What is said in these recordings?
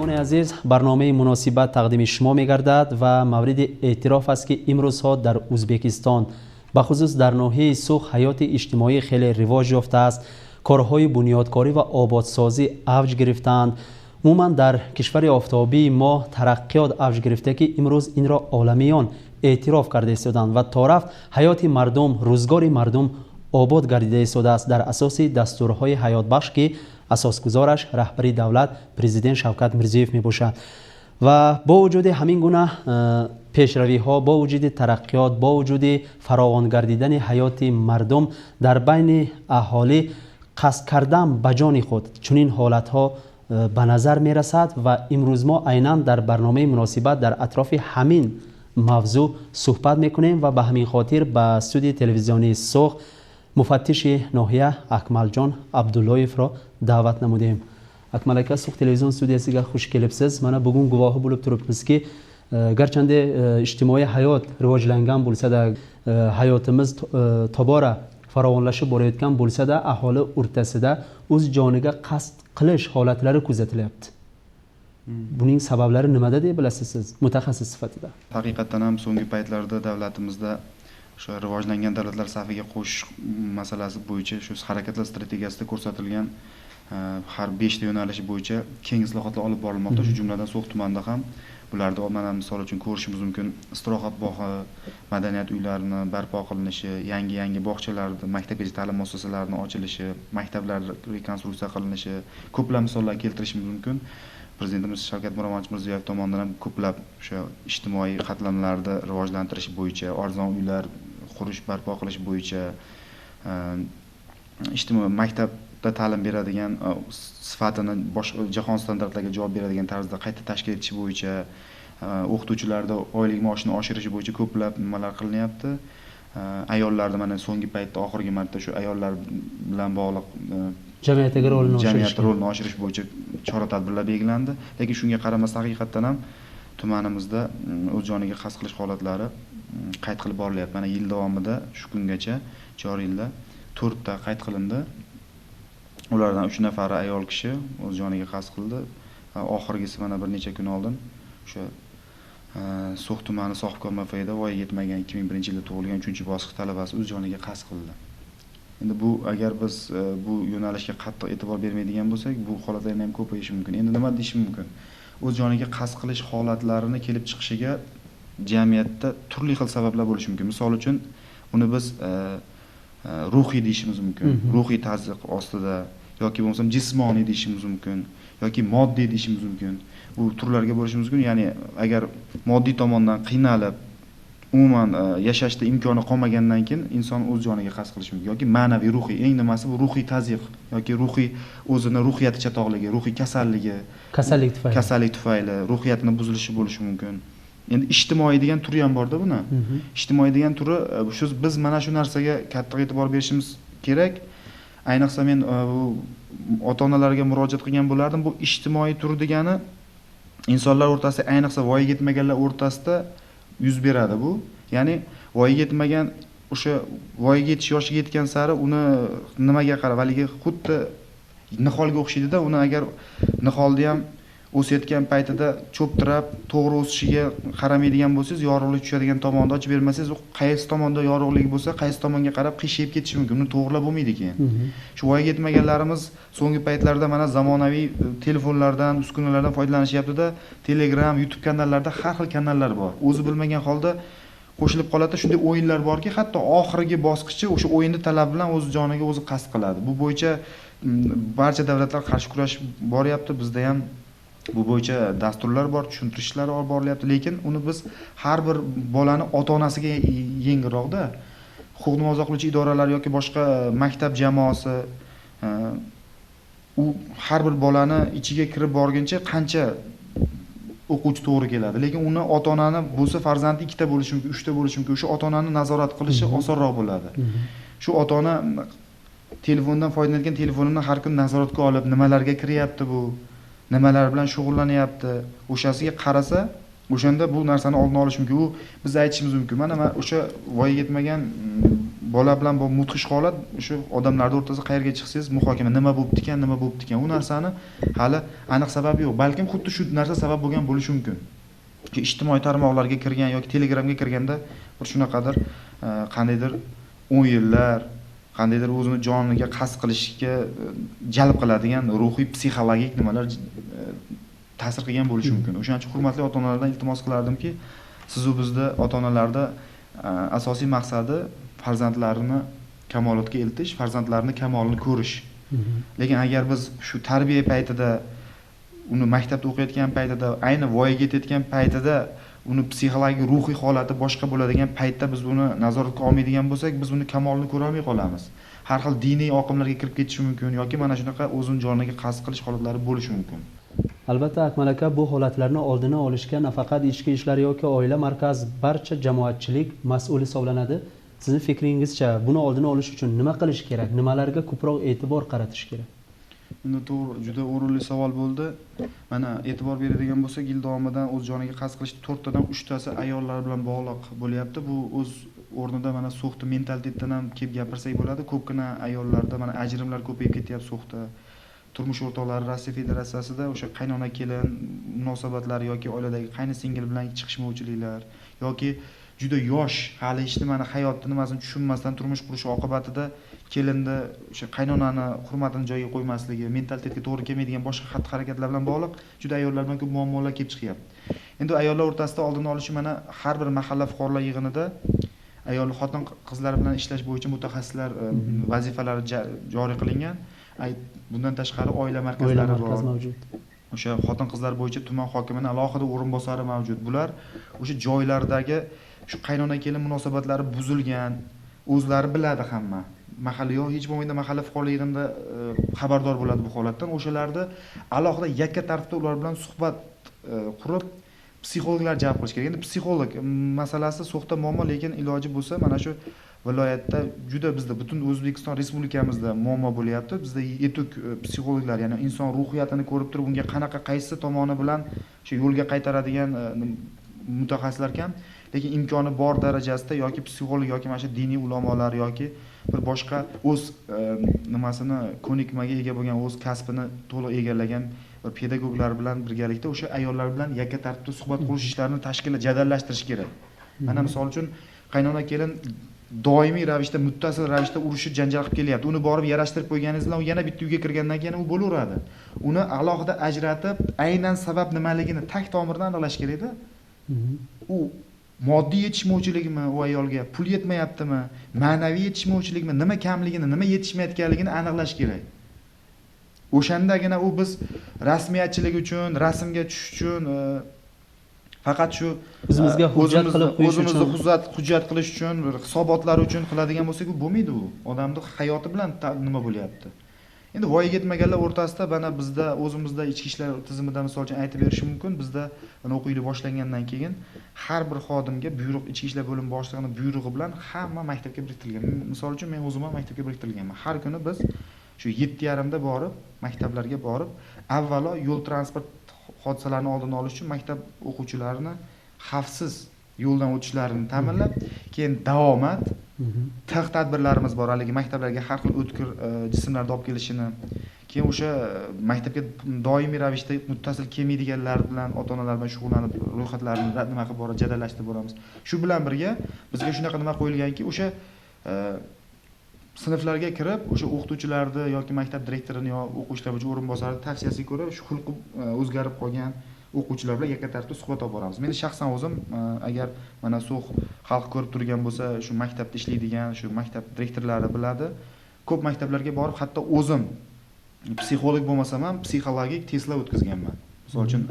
Бинандагони азиз, барномаи муносибат тақдими шумо мегардад ва мавриди эътироф аст, ки имрӯзҳо дар Ӯзбекистон, бахусус дар ноҳияи Суғд, ҳаёти иҷтимоӣ хеле ривоҷ ёфтааст. Корҳои бунёдкорӣ ва ободсозӣ авҷ гирифтаанд. Умуман дар кишвари офтобии мо тараққиёт авҷ гирифта, ки имрӯз инро оламиён эътироф карда истоданд ва то рафт ҳаёти мардум, рӯзгори мардум обод гардида истодааст дар асоси дастурҳои ҳаётбахш, ки асосгузораш раҳбари давлат, президент Шавкат Мирзиёев мебошад. Ва бо вуҷуди ҳамин гуна пешравиҳо, бо вуҷуди тараққиёт, бо вуҷуди фаровон гардидани ҳаёти мардум, дар байни аҳолӣ қасд кардан ба ҷони худ чунин ҳолатҳо ба назар мерасад. Ва имрӯз мо айнан дар барномаи муносибат дар атрофи ҳамин мавзӯъ суҳбат мекунем ва ба ҳамин хотир ба студияи телевизионии Суғд муфаттиши ноҳия Акмалҷон Абдуллоевро даъват намудем. Акмал ака, Суғд телевизион студиясига хуш келибсиз. Мана бугун гувоҳи bo'lib turibmizki, garchanda ijtimoiy hayot rivojlangan bo'lsa-da, hayotimiz tobora farovonlashib borayotgan bo'lsa-da, aholi o'rtasida o'z joniga qasd qilish holatlari kuzatilyapti. Buning sabablari nimada deb bilasiz siz mutaxassis sifatida? Haqiqatan ham so'nggi paytlarda davlatimizda o'sha rivojlangan davlatlar safiga qo'shish masalasi bo'yicha shu harakatlar strategiyasida ko'rsatilgan har 5 ta yo'nalish bo'yicha keng islohotlar olib borilmoqda. Shu jumladan So'x tumanida ham bularni mana misol uchun ko'rishimiz mumkin: istirohat bog'i, madaniyat uylarini barpo qilinishi, yangi-yangi bog'chalarni, maktabgacha ta'lim muassasalarining ochilishi, maktablar rekonstruksiya qilinishi, ko'plab misollar keltirishimiz mumkin. Prezidentimiz Shavkat Miromonovich Mirziyoyev tomonidan ham ko'plab o'sha ijtimoiy qatlamlarni rivojlantirish bo'yicha, arzon uylar qurish, barpo qilish bo'yicha, ijtimoiy maktabda ta'lim beradigan sifatini boshqa jahon standartlariga javob beradigan tarzda qayta tashkil etish bo'yicha, o'qituvchilarda oylik maoshini oshirish bo'yicha ko'plab nimalar qilinyapti. Ayollarni mana so'nggi paytda oxirgi marta shu ayollar bilan bog'liq jamiyatdagi rolini oshirish, jamiyat rolini oshirish bo'yicha chora-tadbirlar belgilandi. Lekin shunga qaramasdan haqiqatan ham tumanimizda o'z joniga qasd qilish holatlari qayd qilib borilyapti. Mana yil davomida shu kungacha joriy yilda 4 ta qayd qilindi. Ulardan 3 nafari ayol kishi o'z joniga qasd qildi. Oxirgisi mana bir necha kun oldin o'sha So'x tumani Sohibkor MFda voyaga yetmagan 2001-yilda tug'ilgan 3-bosqich talabasi o'z joniga qasd qildi. Endi bu agar biz bu yo'nalishga qattiq e'tibor bermaydigan bo'lsak, bu holatlar yana ham ko'payishi mumkin. Endi nima deyish mumkin? O'z joniga qasd qilish holatlarini kelib chiqishiga jamiyatda turli xil sabablar bo'lishi mumkin. Misol uchun, uni biz ruhiy deyishimiz mumkin. Ruhiy tazyiq ostida yoki bo'lmasam jismoniy deyishimiz mumkin yoki moddiy deyishimiz mumkin. Bu turlarga bo'lishimiz mumkin. Ya'ni agar moddiy tomondan qiynalib, umuman yashashda imkoni qolmagandan keyin inson o'z joniga qasd qilishi mumkin yoki ma'naviy, ruhiy, eng nimasi bu ruhiy tazyiq yoki ruhiy o'zini ruhiyati chatoqligi, ruhiy kasalligi, kasallik tufayli, kasallik tufayli ruhiyatini buzilishi bo'lishi mumkin. Endi ijtimoiy degan turi ham borda buni. Ijtimoiy degan turi shu biz mana shu narsaga katta e'tibor berishimiz kerak. Ayniqsa men bu ota-onalarga murojaat qilgan bo'lardim. Bu ijtimoiy tur degani insonlar o'rtasida, ayniqsa voyaga yetmaganlar o'rtasida yuz beradi bu. Ya'ni voyaga yetmagan, o'sha voyaga yetish yoshiga yetgan sari uni nimaga qarab, haligi xuddi niholga o'xshaydida, uni agar niholni ham o'sayotgan paytida cho'ptirab to'g'ri o'sishiga qaramaydigan bo'lsangiz, yorug'lik tushadigan tomonda ochib bermasangiz, u qaysi tomonda yorug'lik bo'lsa, qaysi tomonga qarab qiyshayib ketishi mumkin. Uni to'g'rilab bo'lmaydi keyin. Shu voyaga yetmaganlarimiz so'nggi paytlarda mana zamonaviy telefonlardan, uskunalardan foydalanishyapti-da, Telegram, YouTube kanallarida har xil kanallar bor. O'zi bilmagan holda qo'shilib qoladi. Shunday o'yinlar borki, hatto oxirgi bosqichi o'sha o'yinni talab bilan o'z joniga o'zi qasd qiladi. Bu bo'yicha barcha davlatlar qarshi kurashib boryapti. Bizda ham bu bo'yicha dasturlar bor, tushuntirishlar olib borilyapti, lekin uni biz har bir bolani ota-onasiga yengilroqda huquqni muhofaza qiluvchi idoralar yoki boshqa maktab jamoasi u har bir bolani ichiga kirib borguncha qancha o'quvchi to'g'ri keladi. Lekin uni ota-onani bo'lsa farzandi 2 ta bo'lishi mumkin, 3 ta bo'lishi mumkin. O'sha ota-onani nazorat qilishi osonroq bo'ladi. Shu ota-ona telefondan foydalanayotgan telefonini har kun nazoratga olib, nimalarga kiryapti bu, nimalar bilan shug'ullanyapti, o'shasiga qarasa, o'shanda bu narsani oldini olish mumkin. U biz aytishimiz mumkin. Mana men o'sha voyaga yetmagan bola bilan bu mudhish holat, shu odamlarning o'rtasida qayerga chiqsangiz muhokama, nima bo'pti ekan, nima bo'pti ekan, u narsani hali aniq sababi yo'q. Balkim xuddi shu narsa sabab bo'lgan bo'lishi mumkin. Ijtimoiy tarmoqlarga kirgan yoki Telegramga kirganda bir shunaqadir qandaydir o'yinlar, qandaydir o'zini joniga qasd qilishga jalb qiladigan ruhiy, psixologik nimalar ta'sir qilgan bo'lishi mumkin. O'shaning uchun hurmatli ota-onalardan iltimos qilardimki, siz u bizda ota-onalarda asosiy maqsadi farzandlarini kamolotga eltish, farzandlarini kamolini ko'rish. Lekin agar biz shu tarbiya paytida, uni maktabda o'qiyotgan paytida, ayni voyaga yetayotgan paytida uni psixologik, ruhiy holati boshqa bo'ladigan paytda biz uni nazoratga olmaydigan bo'lsak, biz uni kamolini ko'ra olmay qolamiz. Har xil diniy oqimlarga kirib ketishi mumkin yoki mana shunaqa o'zini joniga qasd qilish holatlari bo'lishi mumkin. Albatta, Akmal aka, bu holatlarni oldini olishga nafaqat ichki ishlar yoki oila markaz, barcha jamoatchilik mas'ul hisoblanadi. Sizning fikringizcha buni oldini olish uchun nima qilish kerak? Nimalarga ko'proq e'tibor qaratish kerak? Endi to'g'ri, juda o'rinli savol bo'ldi. Mana e'tibor beradigan bo'lsak, yil davomidan o'z joniga qasd qilish 4 tadan 3 tasi ayollar bilan bog'liq bo'lyapti. Bu o'z o'rnida mana So'xda mentalitetdan ham kelib gapirsak bo'ladi. Ko'pgina ayollarda mana ajrimlar ko'payib ketyapti So'xda. Turmush o'rtoqlari Rossiya Federatsiyasida o'sha qaynona kelin munosabatlari yoki oiladagi qayni singil bilan chiqishmovchiliklar yoki juda yosh, hali hech nimani, hayotni nimasini tushunmasdan turmush qurish oqibatida kelinni o'sha qaynonani hurmatini joyiga qo'ymasligi, mentalitetga to'g'ri kelmaydigan boshqa xatti-harakatlar bilan bog'liq juda ayollar bilan ko'p muammolar kelib chiqyapti. Endi ayollar o'rtasida oldini olish mana har bir mahalla fuqarolar yig'inida ayol xotin qizlar bilan ishlash bo'yicha mutaxassislar vazifalari joriy qilingan. Bundan tashqari oila markazlari bor. Mavjud. O'sha xotin qizlar bo'yicha tuman hokimining alohida o'rinbosari mavjud. Bular o'sha joylardagi shu qaynona kelin munosabatlari buzilgan, o'zlari biladi hamma. Mahalla yo hech bo'lmaganda mahalla fuqarolar yig'inida xabardor bo'ladi bu holatdan. O'shalarda alohida yakka tartibda ular bilan suhbat qurib, psixologlar jalb qilish kerak. Endi psixolog masalasi So'xda muammo, lekin iloji bo'lsa mana shu viloyatda juda bizda butun O'zbekiston Respublikamizda muammo bo'lyapti. Bizda yetuk psixologlar, ya'ni inson ruhiyatini ko'rib turib unga qanaqa qaysi tomoni bilan shu yo'lga qaytaradigan mutaxassislar kam, lekin imkoni bor darajasida yoki psixolog yoki mana shu diniy ulamolar yoki bir boshqa o'z nimasini ko'nikmaga ega bo'lgan, o'z kasbini to'liq egallagan bir pedagoglar bilan birgalikda o'sha ayollar bilan yakka tartibda suhbat qurish ishlarini tashkil jadallashtirish kerak. Mana misol uchun qaynona kelin doimiy ravishda, muttasil ravishda urushib janjal qilib kelyapti. Uni borib yarashtirib qo'yganingiz bilan u yana bitta uyga kirgandan keyin u bo'laveradi. Uni alohida ajratib, aynan sabab nimaligini tag tomirdan aniqlash kerakda. U moddiy yetishmovchilikmi u ayolga, pul yetmayaptimi, ma'naviy yetishmovchilikmi, nima kamligini, nima yetishmayotganligini aniqlash kerak. O'shandagina u biz rasmiyatchilik uchun, rasmga tushish uchun faqat shu o'zimizga hujjat qilib qo'yish uchun, o'zimizni hujjat qilish uchun, bir hisobotlar uchun qiladigan bo'lsak, u bo'lmaydi u. Odamning hayoti bilan nima bo'lyapti? Endi voyaga yetmaganlar o'rtasida mana bizda o'zimizda ichki ishlar tizimida misol uchun aytib berishim mumkin, bizda mana o'quv yili boshlangandan keyin har bir xodimga buyruq, ichki ishlar bo'limi boshlig'ining buyrug'i bilan hamma maktabga biriktirilgan. Misol uchun men o'zim ham maktabga biriktirilganman. Har kuni biz shu 7:30da borib, maktablarga borib, avvalo yo'l transport hodisalarini oldini olish uchun maktab o'quvchilarini xavfsiz yo'ldan o'tishlarini ta'minlab, keyin davomat tig' tadbirlarimiz bor, haligi maktablarga har xil o'tkir jismlarni olib kelishini, keyin o'sha maktabga doimiy ravishda muttasil kelmaydiganlar bilan ota-onalar bilan shug'ullanib, ro'yxatlarni nima qilib borib, jadallashtirib boramiz. Shu bilan birga bizga shunaqa nima qo'yilganki, o'sha sinflarga kirib, o'sha o'qituvchilarni yoki maktab direktorini yo o'quvchilar bo'yicha o'rinbosarni tavsiyasiga ko'ra shu xulqi o'zgarib qolgan o'quvchilar bilan yakka tartibda suhbat olib boramiz. Men shaxsan o'zim agar mana So'x xalq ko'rib turgan bo'lsa, shu maktabda ishlaydigan, shu maktab direktorlari biladi. Ko'p maktablarga borib, hatto o'zim psixolog bo'lmasam ham psixologik testlar o'tkazganman. Misol uchun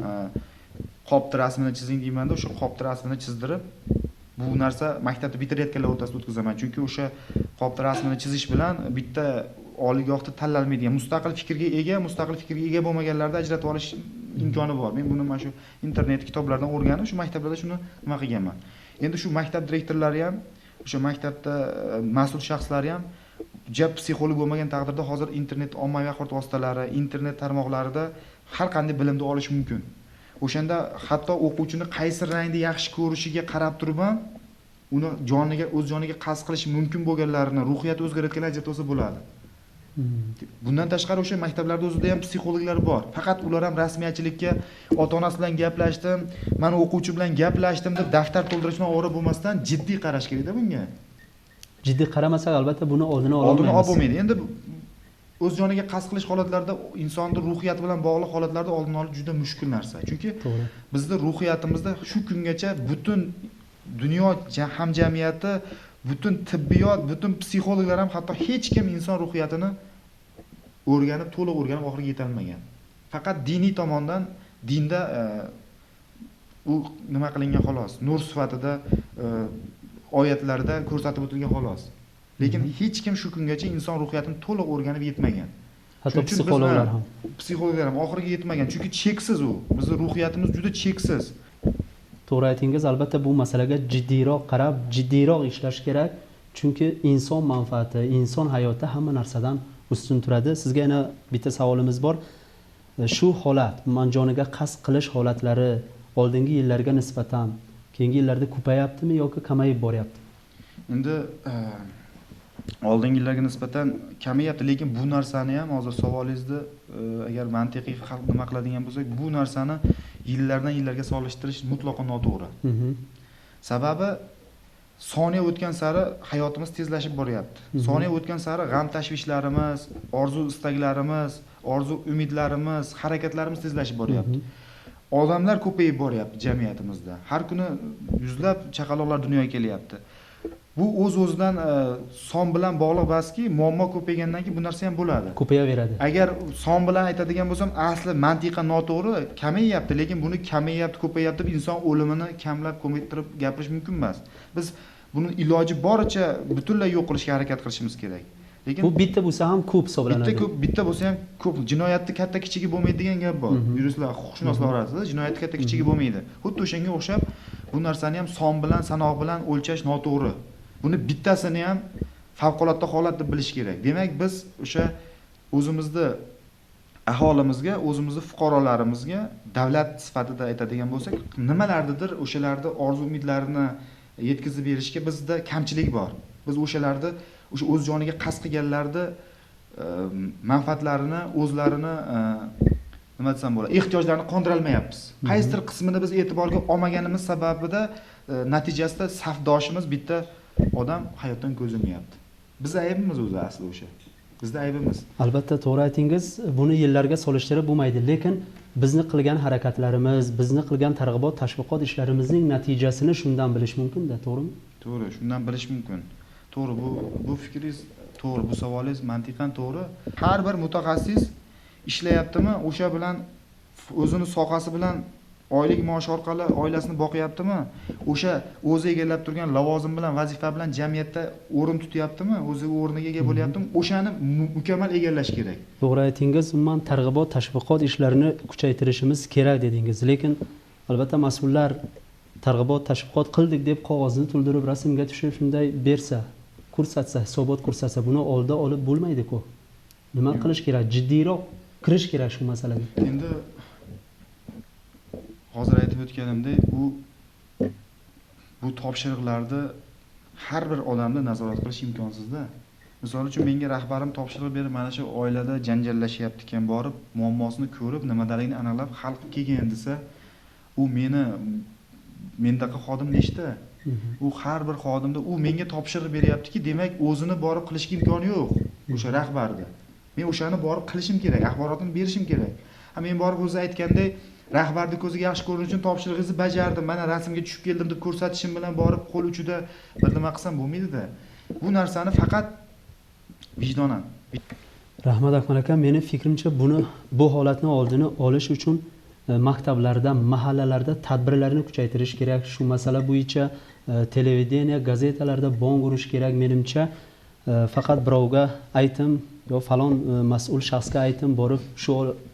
qopni rasmini chizing deymanda, o'sha qopni rasmini chizdirib, bu narsa maktabda bitirayotganlar o'rtasida o'tkazaman. Chunki o'sha qopni rasmini chizish bilan bitta oliygohda tanlanmaydigan, mustaqil fikrga ega, mustaqil fikrga ega bo'lmaganlarni ajratib olish imkoni bor. Men buni mana shu internet kitoblardan o'rganib, shu maktablarda shuni nima qilganman. Endi shu maktab direktorlari ham, o'sha maktabda mas'ul shaxslari ham ja psixolog bo'lmagan taqdirda hozir internet ommaviy axborot vositalari, internet tarmoqlarida har qanday bilimni olish mumkin. O'shanda hatto o'quvchini qaysi rangni yaxshi ko'rishiga qarab turib ham Uni joniga, o'z joniga qasd qilishi mumkin bo'lganlarini, ruhiyati o'zgarayotganlar ajratib olsa bo'ladi. Bundan tashqari o'sha maktablarda o'zida ham psixologlar bor. Faqat ular ham rasmiyatchilikka ota-onasi bilan gaplashdim, mana o'quvchi bilan gaplashdim deb daftar to'ldirish bilan ovora bo'lmasdan jiddiy qarash kerakda bunga. Jiddiy qaramasak albatta buni oldini ola olmaymiz. Oldini olib bo'lmaydi. Endi o'z joniga qasd qilish holatlarida insonni ruhiyati bilan bog'liq holatlarda oldini olish juda mushkul narsa. Chunki bizda ruhiyatimizda shu kungacha butun dunyo hamjamiyati, butun tibbiyot, butun psixologlar ham hatto hech kim inson ruhiyatini o'rganib, to'liq o'rganib oxiriga yetolmagan. Faqat diniy tomondan dinda u nima qilingan xolos, nur sifatida oyatlarda ko'rsatib o'tilgan xolos. Lekin hech kim shu kungacha inson ruhiyatini to'liq o'rganib yetmagan. Hatto psixologlar ham. Psixologlar ham oxiriga yetmagan, chunki cheksiz u. Bizning ruhiyatimiz juda cheksiz. To'g'ri aytingiz, albatta bu masalaga jiddiyroq qarab, jiddiyroq ishlash kerak. Chunki inson manfaati, inson hayoti hamma narsadan ustun turadi. Sizga yana bitta savolimiz bor. Shu holat, umuman joniga qasd qilish holatlari oldingi yillarga nisbatan keyingi yillarda ko'payaptimi yoki kamayib boryapti? Endi oldingi yillarga nisbatan kamayapti, lekin bu narsani ham hozir savolingizni agar mantiqiy nima qiladigan bo'lsak, bu narsani yillardan yillarga solishtirish mutlaqo noto'g'ri. Sababi soniya o'tgan sari hayotimiz tezlashib boryapti. Soniya o'tgan sari g'am tashvishlarimiz, orzu istaklarimiz, orzu umidlarimiz, harakatlarimiz tezlashib boryapti. Odamlar ko'payib boryapti jamiyatimizda. Har kuni yuzlab chaqaloqlar dunyoga kelyapti. Bu o'z-o'zidan son bilan bog'liq emaski, muammo ko'paygandan keyin bu narsa ham bo'ladi. Ko'payaveradi. Agar son bilan aytadigan bo'lsam, asli mantiqan noto'g'ri, kamayyapti, lekin buni kamayyapti, ko'payyapti deb inson o'limini kamlab ko'paytirib gapirish mumkin emas. Biz buni iloji boricha butunlay yo'q qilishga harakat qilishimiz kerak. Lekin bu bitta bo'lsa ham ko'p hisoblanadi. Bitta ko'p, bitta bo'lsa ham ko'p. Jinoyatni katta kichigi bo'lmaydi degan gap bor. Yuristlar, huquqshunoslar orasida jinoyatni katta kichigi bo'lmaydi. Xuddi o'shanga o'xshab bu narsani ham son bilan, sanoq bilan o'lchash noto'g'ri. Buni bittasini ham favqulodda holat deb bilish kerak. Demak, biz o'sha o'zimizni aholimizga, o'zimizni fuqarolarimizga davlat sifatida aytadigan bo'lsak, nimalarnidir o'shalarni orzu umidlarini yetkazib berishga bizda kamchilik bor. Biz o'shalarni, o'sha o'z joniga qasd qilganlarni manfaatlarini, o'zlarini nima desam bo'ladi, ehtiyojlarini qondira olmayapmiz. Qaysidir qismini biz e'tiborga olmaganimiz sababida natijasida safdoshimiz bitta odam hayotdan ko'z yumyapti. Biz aybimiz o'zi asli o'sha. Bizda aybimiz. Albatta to'g'ri aytingiz, buni yillarga solishtirib bo'lmaydi, lekin bizni qilgan harakatlarimiz, bizni qilgan targ'ibot, tashviqot ishlarimizning natijasini shundan bilish mumkin-da, to'g'rimi? To'g'ri, shundan bilish mumkin. To'g'ri, bu fikringiz to'g'ri, bu savolingiz mantiqan to'g'ri. Har bir mutaxassis ishlayaptimi, o'sha bilan o'zini sohasi bilan oylik maosh orqali oilasini boqyaptimi, o'sha o'zi egallab turgan lavozim bilan, vazifa bilan jamiyatda o'rin tutyaptimi, o'zi o'rniga ega bo'lyaptimi, o'shani mukammal egallash kerak. To'g'ri aytingiz, umuman targ'ibot, tashviqot ishlarini kuchaytirishimiz kerak dedingiz, lekin albatta mas'ullar targ'ibot, tashviqot qildik deb qog'ozni to'ldirib, rasmga tushib shunday bersa, ko'rsatsa, hisobot ko'rsatsa, buni oldi olib bo'lmaydi-ku. Nima qilish kerak? Jiddiyroq kirish kerak shu masalaga. Endi hozir aytib o'tganimdek, bu topshiriqlarni har bir odamda nazorat qilish imkonsizda. Misol uchun menga rahbarim topshiriq berib, mana shu oilada janjallashyapti ekan, borib muammosini ko'rib, nimadaligini aniqlab hal qilib kelgin desa, u mendaqa xodim nechta? U har bir xodimda u menga topshiriq beryaptiki, demak o'zini borib qilishga imkoni yo'q o'sha rahbarda. Men o'shani borib qilishim kerak, axborotini berishim kerak. Ha, men borib o'zi aytganday rahbarning ko'ziga yaxshi ko'rinish uchun topshirig'ingizni bajardim, mana rasmga tushib keldim deb ko'rsatishim bilan borib qo'l uchida bir nima qilsam bo'lmaydi-da. Bu narsani faqat vijdonan. Rahmat Akmal aka, meni fikrimcha bu holatni oldini olish uchun maktablarda, mahallalarda tadbirlarni kuchaytirish kerak. Shu masala bo'yicha televideniya, gazetalarda bong urish kerak menimcha. Faqat birovga aytim yo falon mas'ul shaxsga aytim, borib shu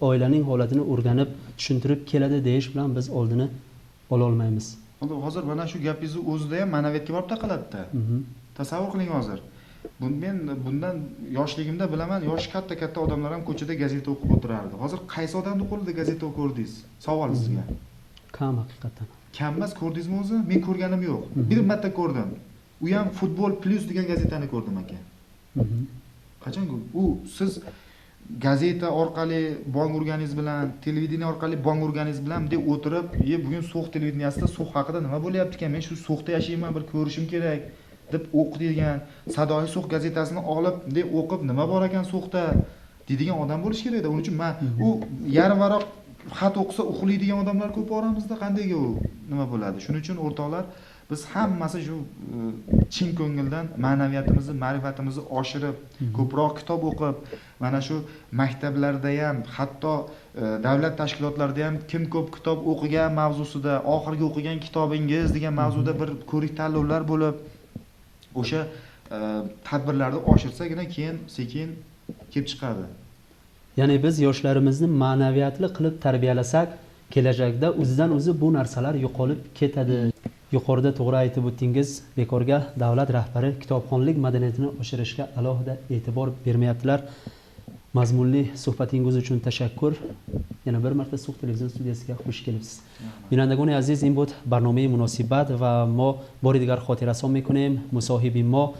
oilaning holatini o'rganib, tushuntirib keladi deyish bilan biz oldini ola olmaymiz. Hozir mana shu gapingizni o'zida ham ma'naviyatga borib taqaladi-da. Tasavvur qiling hozir. Men bundan yoshligimda bilaman, yoshi katta-katta odamlar ham ko'chada gazeta o'qib o'tirardi. Hozir qaysi odamning qo'lida gazeta ko'rdingiz? Savol sizga. Kam haqiqatan. Kam emas, ko'rdingizmi o'zi? Men ko'rganim yo'q. Bir marta ko'rdim. U ham Futbol Plus degan gazetani ko'rdim aka. Qachon u siz gazeta orqali bong urganingiz bilan, televideniye orqali bong urganingiz bilan bunday o'tirib, bugun So'x televideniyasida So'x haqida nima bo'lyapti ekan, men shu So'xda yashayman, bir ko'rishim kerak deb o'qiydigan, Sadoyi So'x gazetasini olib, bunday o'qib, nima bor ekan So'xda deydigan odam bo'lish kerakda. Uning uchun men u yarim varoq xat o'qisa uxlaydigan odamlar ko'p oramizda, qandayga u nima bo'ladi? Shuning uchun o'rtoqlar, biz hammasi shu chin ko'ngildan ma'naviyatimizni, ma'rifatimizni oshirib, ko'proq kitob o'qib, mana shu maktablarda ham, hatto davlat tashkilotlarida ham kim ko'p kitob o'qigan mavzusida, oxirgi o'qigan kitobingiz degan mavzuda bir ko'rik tanlovlar bo'lib, o'sha tadbirlarni oshirsagina keyin sekin kelib chiqadi. Ya'ni biz yoshlarimizni ma'naviyatli qilib tarbiyalasak, kelajakda o'zidan o'zi bu narsalar yo'qolib ketadi. Yuqorida to'g'ri aytib o'tdingiz, bekorga davlat rahbari kitobxonlik madaniyatini oshirishga alohida e'tibor bermayaptilar. Mazmunli suhbatingiz uchun tashakkur. Yana bir marta So'x televizion studiyasiga xush kelibsiz. Бинандагони азиз, ин буд барномаи муносибат ва мо бори дигар хотиррасон мекунем. Мусоҳиби мо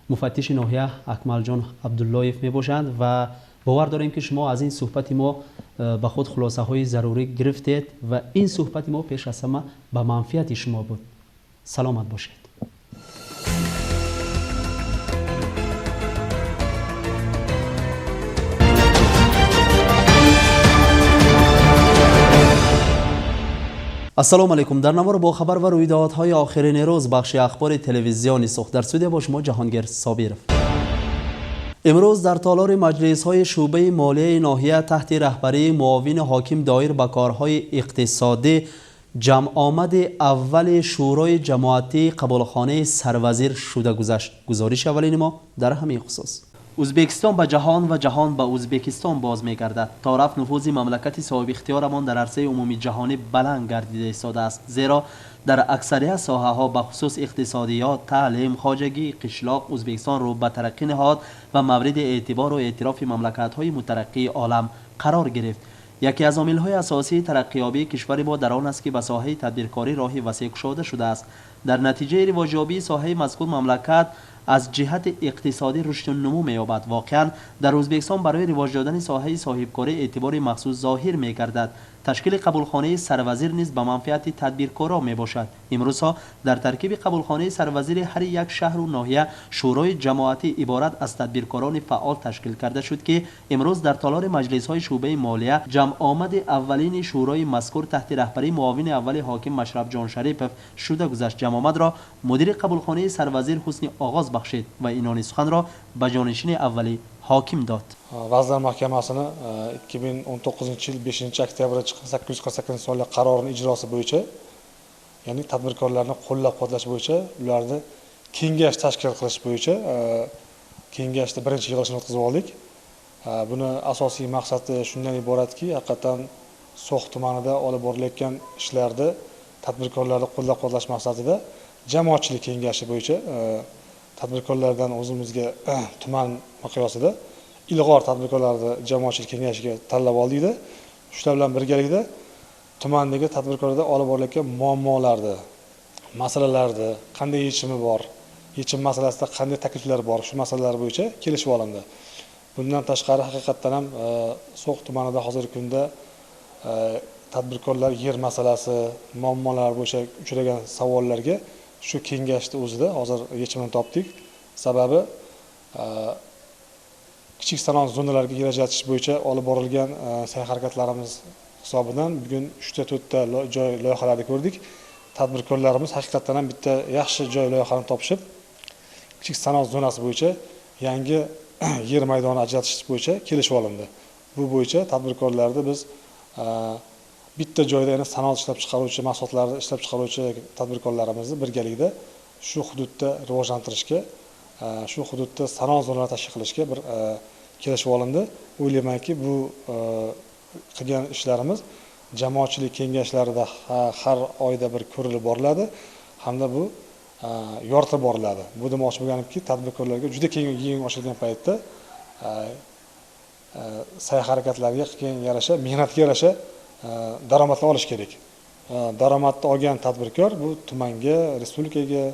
муфаттиши ноҳия Акмалҷон Абдуллоев мебошанд ва бовар дорем ки шумо аз ин суҳбати мо ба худ хулосаҳои зарурӣ гирифтед ва ин суҳбати мо пеш аз ҳама ба манфиати шумо буд. Саломат бошед. Ассалому алайкум. Дар навор бо хабар ва рӯйдодҳои охирини рӯз бахши ахбори телевизиони Сух дар студия бо шумо Ҷаҳонгир Собиров. Имрӯз дар толори маҷлисҳои шӯъбаи молияи ноҳия таҳти раҳбарии муовини ҳоким доир ба корҳои иқтисодӣ ҷамъомади аввали шӯрои ҷамоатии қабулхонаи сарвазир шуда гузашт. Гузориши аввалини мо дар ҳамин хусус. Ӯзбекистон ба ҷаҳон ва ҷаҳон ба Ӯзбекистон боз мегардад. То рафт нуфузи мамлакати соҳибихтиёрамон дар арсаи умумии ҷаҳонӣ баланд гардида истодааст, зеро дар аксарият соҳаҳо ба хусус иқтисодиёт, таълим, хоҷагӣ, қишлоқ Ӯзбекистон рӯ ба тараққӣ ниҳод ва мавриди эътибору эътирофи мамлакатҳои мутараққии олам қарор гирифт. Яке аз омилҳои асосии тараққиёбии кишвари мо дар он аст ки ба соҳаи тадбиркорӣ роҳи васеъ кушода шудааст. Дар натиҷаи ривоҷёбии соҳаи мазкур мамлакат аз ҷиҳати иқтисодӣ рушду нумӯ меёбад. Воқеан дар Ӯзбекистон барои ривоҷ додани соҳаи соҳибкорӣ эътибори махсус зоҳир мегардад. Ташкили қабулхонаи сарвазир низ ба манфиати тадбиркорон мебошад. Имрӯзҳо дар таркиби қабулхонаи сарвазири ҳар як шаҳру ноҳия шӯрои ҷамоатӣ иборат аз тадбиркорони фаъол ташкил карда шуд ки имрӯз дар толори маҷлисҳои шӯъбаи молия ҷамъомади аввалини шӯрои мазкур таҳти раҳбарии муовини аввали ҳоким Машрабҷон Шарипов шуда гузашт. Ҷамъомадро мудири қабулхонаи сарвазир ҳусни оғоз бахшид ва инони суханро ба ҷонишини аввали ҳоким дод. Vazirlar Mahkamasini 2019-yil 5-oktyabrda chiqqan 848 sonli qarorining ijrosi bo'yicha, ya'ni tadbirkorlarni qo'llab-quvvatlash bo'yicha, ularni kengash tashkil qilish bo'yicha kengashda birinchi yig'ilishini o'tkazib oldik. Buni asosiy maqsadi shundan iboratki, haqiqatan So'x tumanida olib borilayotgan ishlarda tadbirkorlarni qo'llab-quvvatlash maqsadida jamoatchilik kengashi bo'yicha tadbirkorlardan o'zimizga tuman miqyosida ilg'or tadbirkorlarni jamoatchilik kengashiga tanlab oldikda, shular bilan birgalikda tumandagi tadbirkorlarda olib borilayotgan muammolarni, masalalarni, qanday yechimi bor, yechim masalasida qanday takliflar bor, shu masalalar bo'yicha kelishib olindi. Bundan tashqari haqiqatdan ham So'x tumanida hozirgi kunda tadbirkorlar yer masalasi, muammolar bo'yicha uchragan savollarga shu kengashni o'zida hozir yechimini topdik. Sababi kichik sanoat zonalariga yer ajratish bo'yicha olib borilgan sa'y harakatlarimiz hisobidan bugun 3-4 ta joy loyihalarni ko'rdik. Tadbirkorlarimiz haqiqatdan ham bitta yaxshi joy loyihani topishib, kichik sanoat zonasi bo'yicha yangi yer maydoni ajratish bo'yicha kelishib olindi. Bu bo'yicha tadbirkorlarni biz bitta joyda yana sanoat ishlab chiqaruvchi mahsulotlarni ishlab chiqaruvchi tadbirkorlarimizni birgalikda shu hududda rivojlantirishga, shu hududda sanoat zonalari tashkil qilishga bir kelishib olindi. O'ylaymanki, bu qilgan ishlarimiz jamoatchilik kengashlarida har oyda bir ko'rilib boriladi hamda bu yoritib boriladi. Bu demoqchi bo'lganimki, tadbirkorlarga juda keng ochilgan paytda sa'y harakatlarga qilgan yarasha, mehnatga yarasha daromadni olish kerak. Daromadni olgan tadbirkor bu tumanga, respublikaga,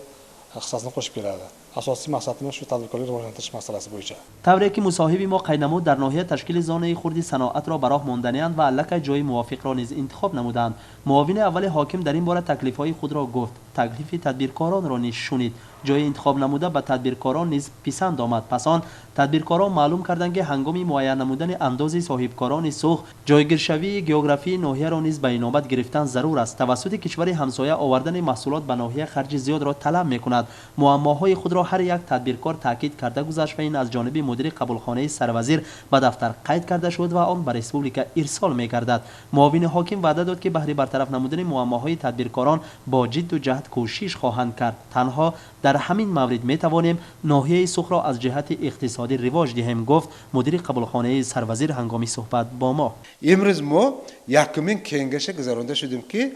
Hissasini qo'shib keladi. Asosiy maqsadimiz shu tadbirkorlikni rivojlantirish masalasi bo'yicha. Тавре ки мусоҳиби мо қайд намуд, дар ноҳия ташкили зонаи хурди саноатро ба роҳ монданианд ва аллакай ҷои мувофиқро низ интихоб намуданд. Муовини аввали ҳоким дар ин бора таклифҳои худро гуфт. Таклифи тадбиркоронро низ шунид. Ҷои интихоб намуда ба тадбиркорон низ писанд омад. Пас он тадбиркорон маълум карданд, ки ҳангоми муайян намудани андози соҳибкорони Суғд ҷойгиршавии географии ноҳияро низ ба инобат гирифтан зарур аст. Тавассути кишвари ҳамсоя овардани маҳсулот ба ноҳия харҷи зиёдро талаб мекунад. Муаммоҳои худро ҳар як тадбиркор таъкид карда гузашт ва ин аз ҷониби мудири қабулхонаи сарвазир ба дафтар қайд карда шуд ва он ба республика ирсол мегардад. Муовини ҳоким ваъда дод, ки баҳри бартараф намудани муаммоҳои тадбиркорон бо ҷидду ҷаҳд кӯшиш хоҳанд кард. Танҳо дар ҳамин маврид метавонем ноҳияи Суғдро аз ҷиҳати иқтисодӣ ривоҷ диҳем, гуфт мудири қабулхонаи сарвазир ҳангоми суҳбат бо мо. Имрӯз мо якумин кенгаша гузаронда шудем, ки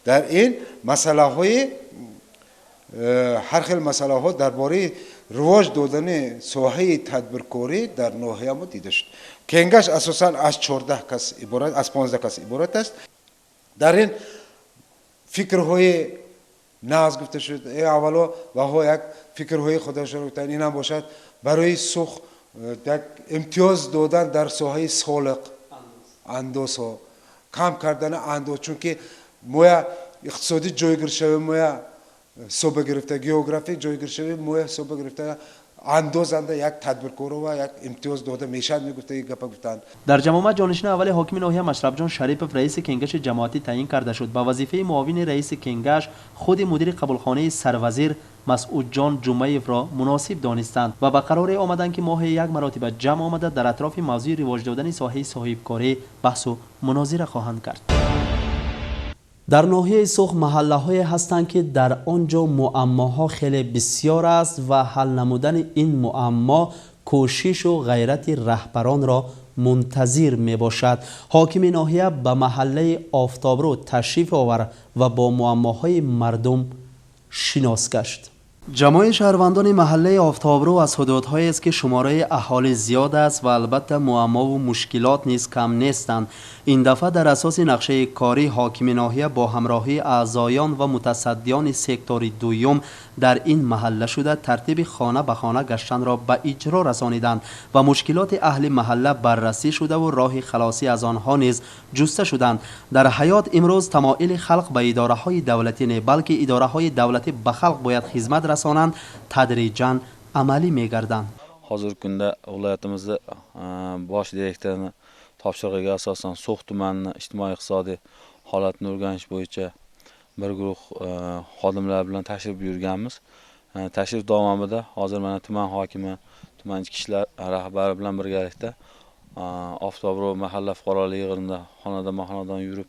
дар ин масъалаҳои ҳар хел масъалаҳо дар бораи ривоҷ додани соҳаи тадбиркорӣ дар ноҳия мо дида шуд. Кенгаш асосан аз 14 кас иборат, аз 15 кас иборат аст. Дар ин фикрҳои нағз гуфта шуд. Аввало ваҳо як фикрҳои худашон гуфтанд, инам бошад барои Суғд як имтиёз додан дар соҳаи солиқ андозҳо, кам кардани андоз, чунки моя иқтисодӣ ҷойгиршавӣ моя ҳисоба гирифта, географӣ ҷойгиршавӣ моя ҳисоба гирифта андозанда як тадбиркорова як имтиёз дода мешавад, мегуфта ин гапа гуфтанд. Дар ҷамоат ҷонишини аввали ҳокими ноҳия Машрабҷон Шарипов раиси кенгаши ҷамоатӣ таъин карда шуд. Ба вазифаи муовини раиси кенгаш худи мудири қабулхонаи сарвазир Масъудҷон Ҷумаевро муносиб донистанд ва ба қароре омаданд, ки моҳе як маротиба ҷамъ омада дар атрофи мавзӯи ривоҷ додани соҳаи соҳибкорӣ баҳсу мунозира хоҳанд кард. Дар ноҳияи Суғд маҳаллаҳое ҳастанд, ки дар он ҷо муаммоҳо хеле бисёр аст ва ҳал намудани ин муаммо кӯшишу ғайрати раҳбаронро мунтазир мебошад. Ҳокими ноҳия ба маҳаллаи Офтобрӯ ташриф овард ва бо муаммоҳои мардум шинос гашт. Ҷамоаи шаҳрвандони маҳаллаи Офтобрӯ аз ҳудудҳоест, ки шумораи аҳолӣ зиёд аст ва албатта муаммову мушкилот низ кам нестанд. Ин дафъа дар асоси нақшаи корӣ ҳокими ноҳия бо ҳамроҳии аъзоён ва мутасаддиёни сектори дуюм дар ин маҳалла шуда тартиби хона ба хона гаштанро ба иҷро расониданд ва мушкилоти аҳли маҳалла баррасӣ шудаву роҳи халосӣ аз онҳо низ ҷуста шуданд. Дар ҳаёт имрӯз тамоили халқ ба идораҳои давлатӣ не, балки идораҳои давлатӣ ба халқ бояд хизмат расонанд, тадриҷан амалӣ мегарданд. Hozirgi kunda viloyatimizda bosh direktorini topshirig'iga asosan So'x tumanini ijtimoiy iqtisodiy holatini o'rganish bo'yicha bir guruh xodimlar bilan tashrif buyurganmiz. Tashrif davomida hozir mana tuman hokimi, tuman ichki ishlar rahbari bilan birgalikda Oftobro mahalla fuqarolar yig'inida xonadonma-xonadon yurib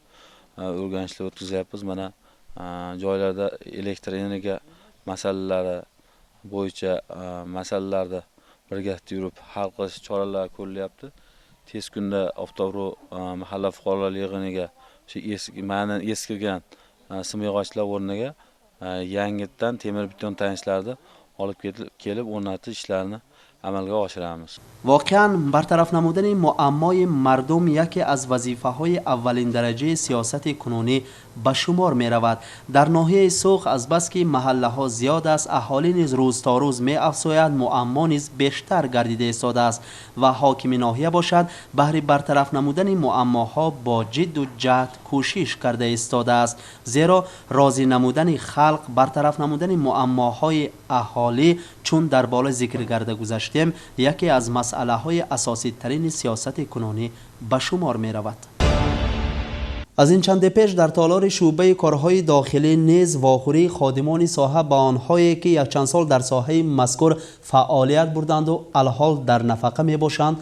o'rganishlar o'tkazyapmiz. Mana joylarda elektr energiya masalalari bo'yicha masalalarni birgalikda yurib hal qilish choralari ko'rilyapti. Tez kunda Oftobro mahalla fuqarolar yig'iniga o'sha eski ma'nan eskirgan simyog'ochlar o'rniga yangidan temir beton tayanchlarni olib kelib o'rnatish ishlarini amalga oshiramiz. Воқеан бартараф намудани муаммои мардум яке аз вазифаҳои аввалин дараҷаи сиёсати кунунӣ ба шумор меравад. Дар ноҳияи Суғд азбаски маҳаллаҳо зиёд аст, аҳолӣ низ рӯз то рӯз меафзояд, муаммо низ бештар гардида истодааст ва ҳокими ноҳия бошад баҳри бартараф намудани муаммоҳо бо ҷидду ҷаҳд кӯшиш карда истодааст. Зеро розӣ намудани халқ, бартараф намудани муаммоҳои аҳолӣ, чун дар боло зикр карда гузаштем, яке аз масъалаҳои асоситарини сиёсати кунунӣ ба шумор меравад. Аз ин чанде пеш дар толори шӯъбаи корҳои дохилӣ низ вохӯрии ходимони соҳа ба онҳое, ки якчанд сол дар соҳаи мазкур фаъолият бурданду алҳол дар нафақа мебошанд,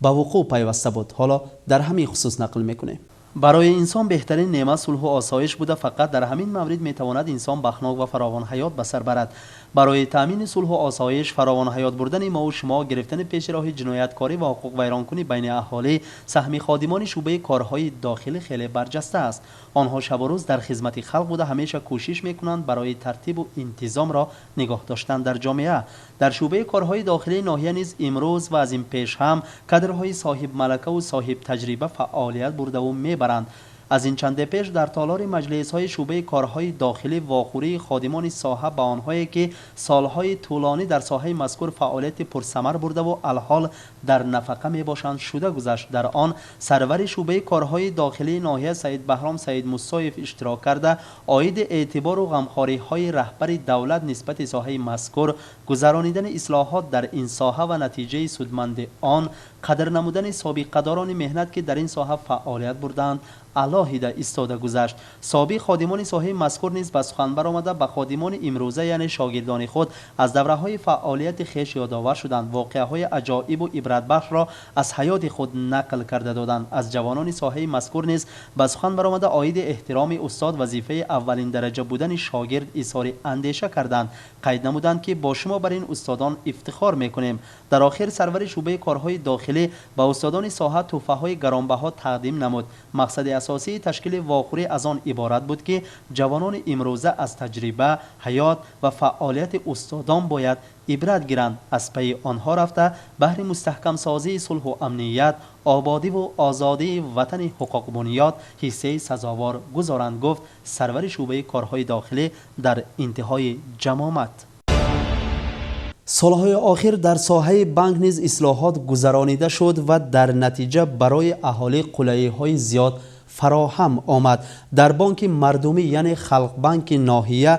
ба вуқӯъ пайваста буд. Ҳоло дар ҳамин хусус нақл мекунем. Барои инсон беҳтарин неъмат сулҳу осоиш буда, фақат дар ҳамин маврид метавонад инсон бахнок ва фаровонҳаёт ба сар барад. Барои таъмини сулҳу осоиш, фаровонҳаёт бурдани мову шумо, гирифтани пеши роҳи ҷинояткорӣ ва ҳуқуқвайронкунӣ байни аҳолӣ, саҳми ходимони шӯъбаи корҳои дохилӣ хеле барҷаста аст. Онҳо шабу рӯз дар хизмати халқ буда, ҳамеша кӯшиш мекунанд барои тартибу интизомро нигоҳ доштан дар ҷомеа. Дар шӯъбаи корҳои дохилии ноҳия низ имрӯз ва аз ин пеш ҳам кадрҳои соҳибмалакаву соҳибтаҷриба фаъолият бурдаву мебаранд. Аз ин чанде пеш дар толори маҷлисҳои шӯъбаи корҳои дохилӣ вохӯрии ходимони соҳа ба онҳое ки солҳои тӯлонӣ дар соҳаи мазкур фаъолияти пурсамар бурдаву алҳол дар нафақа мебошанд шуда гузашт. Дар он сарвари шӯъбаи корҳои дохилии ноҳия Саид Баҳром Саид Мусоев иштирок карда, оиди эътибору ғамхориҳои раҳбари давлат нисбати соҳаи мазкур, гузаронидани ислоҳот дар ин соҳа ва натиҷаи судманди он, қадр намудани собиқадорони меҳнат ки дар ин соҳа фаъолият бурдаанд, алоҳида истода гузашт. Собиқ ходимони соҳаи мазкур низ ба сухан баромада, ба ходимони имрӯза, яъне шогирдони худ, аз давраҳои фаъолияти хеш ёдовар шуданд, воқеаҳои аҷоибу ибратбахшро аз ҳаёти худ нақл карда доданд. Аз ҷавонони соҳаи мазкур низ ба сухан баромада, оиди эҳтироми устод, вазифаи аввалин дараҷа будани шогирд изҳори андеша карданд. Қайд намуданд, ки бо шумо бар ин устодон ифтихор мекунем. Дар охир сарвари шӯъбаи корҳои дохилӣ ба устодони соҳа тӯҳфаҳои гаронбаҳо тақдим намуд. Мақсади асосии ташкили вохӯрӣ аз он иборат буд, ки ҷавонони имрӯза аз таҷриба, ҳаёт ва фаъолияти устодон бояд ибрат гиранд, аз пайи онҳо рафта, баҳри мустаҳкамсозии сулҳу амният, ободиву озодии ватани ҳуқуқбунёд ҳиссаи сазовор гузоранд, гуфт сарвари шӯъбаи корҳои дохилӣ дар интиҳои ҷамомат. Солҳои охир дар соҳаи банк низ ислоҳот гузаронида шуд ва дар натиҷа барои аҳолӣ қулайиҳои зиёд фароҳам омад. Дар бонки мардумӣ, яъне Халқбанки ноҳия,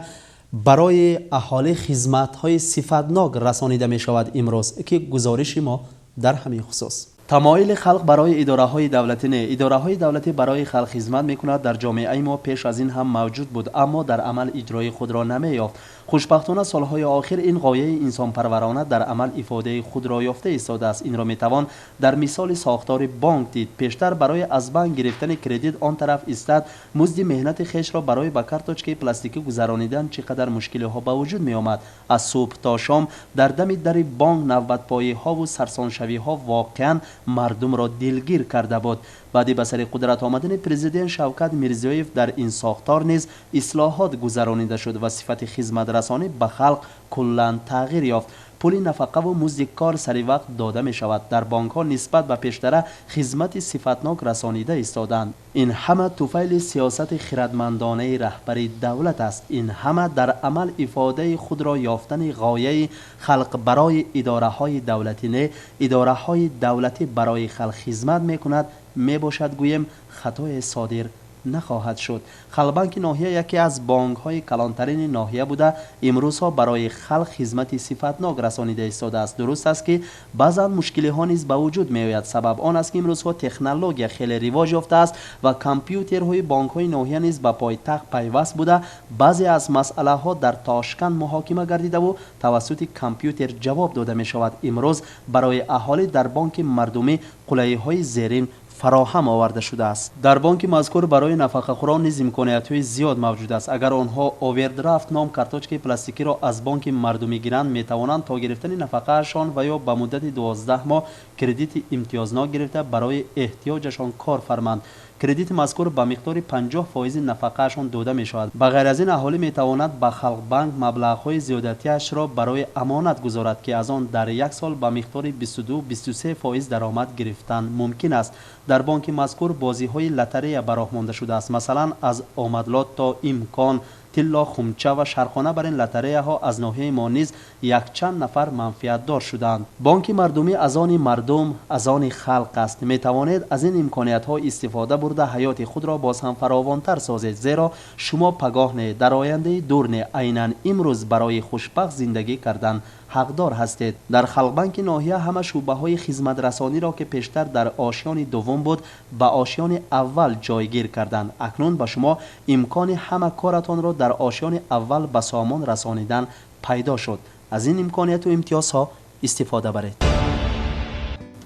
барои аҳолӣ хизматҳои сифатнок расонида мешавад имрӯз, ки гузориши мо дар ҳамин хусус. Тамоили халқ барои идораҳои давлатӣ не, идораҳои давлатӣ барои халқ хизмат мекунад дар ҷомеаи мо пеш аз ин ҳам мавҷуд буд, аммо дар амал иҷрои худро намеёфт. Хушбахтона, солҳои охир ин ғояи инсонпарварона дар амал ифодаи худро ёфта истодааст. Инро метавон дар мисоли сохтори бонк дид. Пештар барои аз банк гирифтани кредит он тараф истад, музди меҳнати хешро барои ба карточкаи пластикӣ гузаронидан чӣ қадар мушкилиҳо ба вуҷуд меомад. Аз субҳ то шом дар дами дари бонк навбатпоиҳову сарсоншавиҳо воқеан мардумро дилгир карда буд. Баъди ба сари қудрат омадани президент Шавкат Мирзиёев дар ин сохтор низ ислоҳот гузаронида шуд ва сифати хизматрасонӣ ба халқ куллан тағйир ёфт. Пули нафақаву музди кор сари вақт дода мешавад. Дар бонкҳо нисбат ба пештара хизмати сифатнок расонида истодаанд. Ин ҳама туфайли сиёсати хирадмандонаи раҳбари давлат аст. Ин ҳама дар амал ифодаи худро ёфтани ғояи халқ барои идораҳои давлатӣ не, идораҳои давлатӣ барои халқ хизмат мекунад мебошад, гӯем хатое содир нахоҳад шуд. Халқбанки ноҳия яке аз бонкҳои калонтарини ноҳия буда, имрӯзҳо барои халқ хизмати сифатнок расонида истодааст. Дуруст аст, ки баъзан мушкилиҳо низ ба вуҷуд меояд. Сабаб он аст, ки имрӯзҳо технология хеле ривоҷ ёфтааст ва компютерҳои бонкҳои ноҳия низ ба пойтахт пайваст буда, баъзе аз масъалаҳо дар Тошканд муҳокима гардидаву тавассути компютер ҷавоб дода мешавад. Имрӯз барои аҳолӣ дар бонки мардумӣ қулайиҳои зерин фароҳам оварда шудааст. Дар бонки мазкур барои нафақахӯрон низ имкониятҳои зиёд мавҷуд аст. Агар онҳо овердрафт ном карточкаи пластикиро аз бонки мардумӣ гиранд, метавонанд то гирифтани нафақаашон ва ё ба муддати 12 моҳ кредити имтиёзнок гирифта, барои эҳтиёҷашон кор фарманд. Кредити мазкур ба миқдори 50% нафақаашон дода мешавад. Ба ғайр аз ин, аҳолӣ метавонад ба Халқбанк маблағҳои зиёдатиашро барои амонат гузорад, ки аз он дар як сол ба миқдори 22-23% даромад гирифтан мумкин аст. Дар бонки мазкур бозиҳои лотарея ба роҳ монда шудааст. Масалан, аз омадлот то имкон, тилло, хумча ва шархона. Бар ин лотареяҳо аз ноҳияи мо низ якчанд нафар манфиатдор шуданд. Бонки мардумӣ аз они мардум, аз они халқ аст. Метавонед аз ин имкониятҳо истифода бурда, ҳаёти худро боз ҳам фаровонтар созед, зеро шумо пагоҳ не, дар ояндаи дур не, айнан имрӯз барои хушбахт зиндагӣ кардан ҳақдор ҳастед. Дар Халқбанки ноҳия ҳама шӯъбаҳои хизматрасониро, ки пештар дар ошёни дуввум буд, ба ошёни аввал ҷойгир карданд. Акнун ба шумо имкони ҳама коратонро дар ошёни аввал ба сомон расонидан пайдо шуд. Аз ин имконияту имтиёзҳо истифода баред.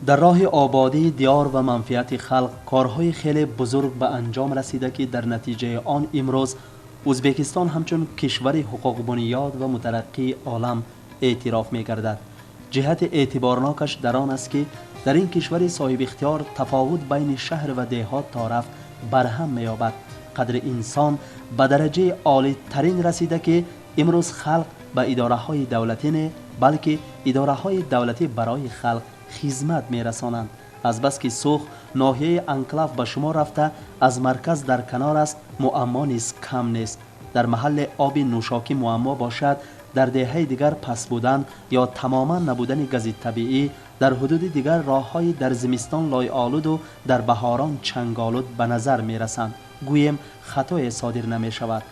Дар роҳи ободии диёр ва манфиати халқ корҳои хеле бузург ба анҷом расида, ки дар натиҷаи он имрӯз Ӯзбекистон ҳамчун кишвари ҳуқуқбунёд ва мутараққии олам эътироф мегардад. Ҷиҳати эътиборнокаш дар он аст, ки дар ин кишвари соҳибихтиёр тафовут байни шаҳр ва деҳот торафт барҳам меёбад. Қадри инсон ба дараҷаи олитарин расида, ки имрӯз халқ ба идораҳои давлатӣ не, балки идораҳои давлатӣ барои халқ хизмат мерасонанд. Азбаски Суғд ноҳияи анклав ба шумор рафта, аз марказ дар канор аст, муаммо низ кам нест. Дар маҳалле оби нӯшокӣ муаммо бошад, дар деҳаи дигар паст будан ё тамоман набудани гази табиӣ, дар ҳудуди дигар роҳҳои дар зимистон лойолуду дар баҳорон чанголуд ба назар мерасанд. Гӯем, хатое содир намешавад.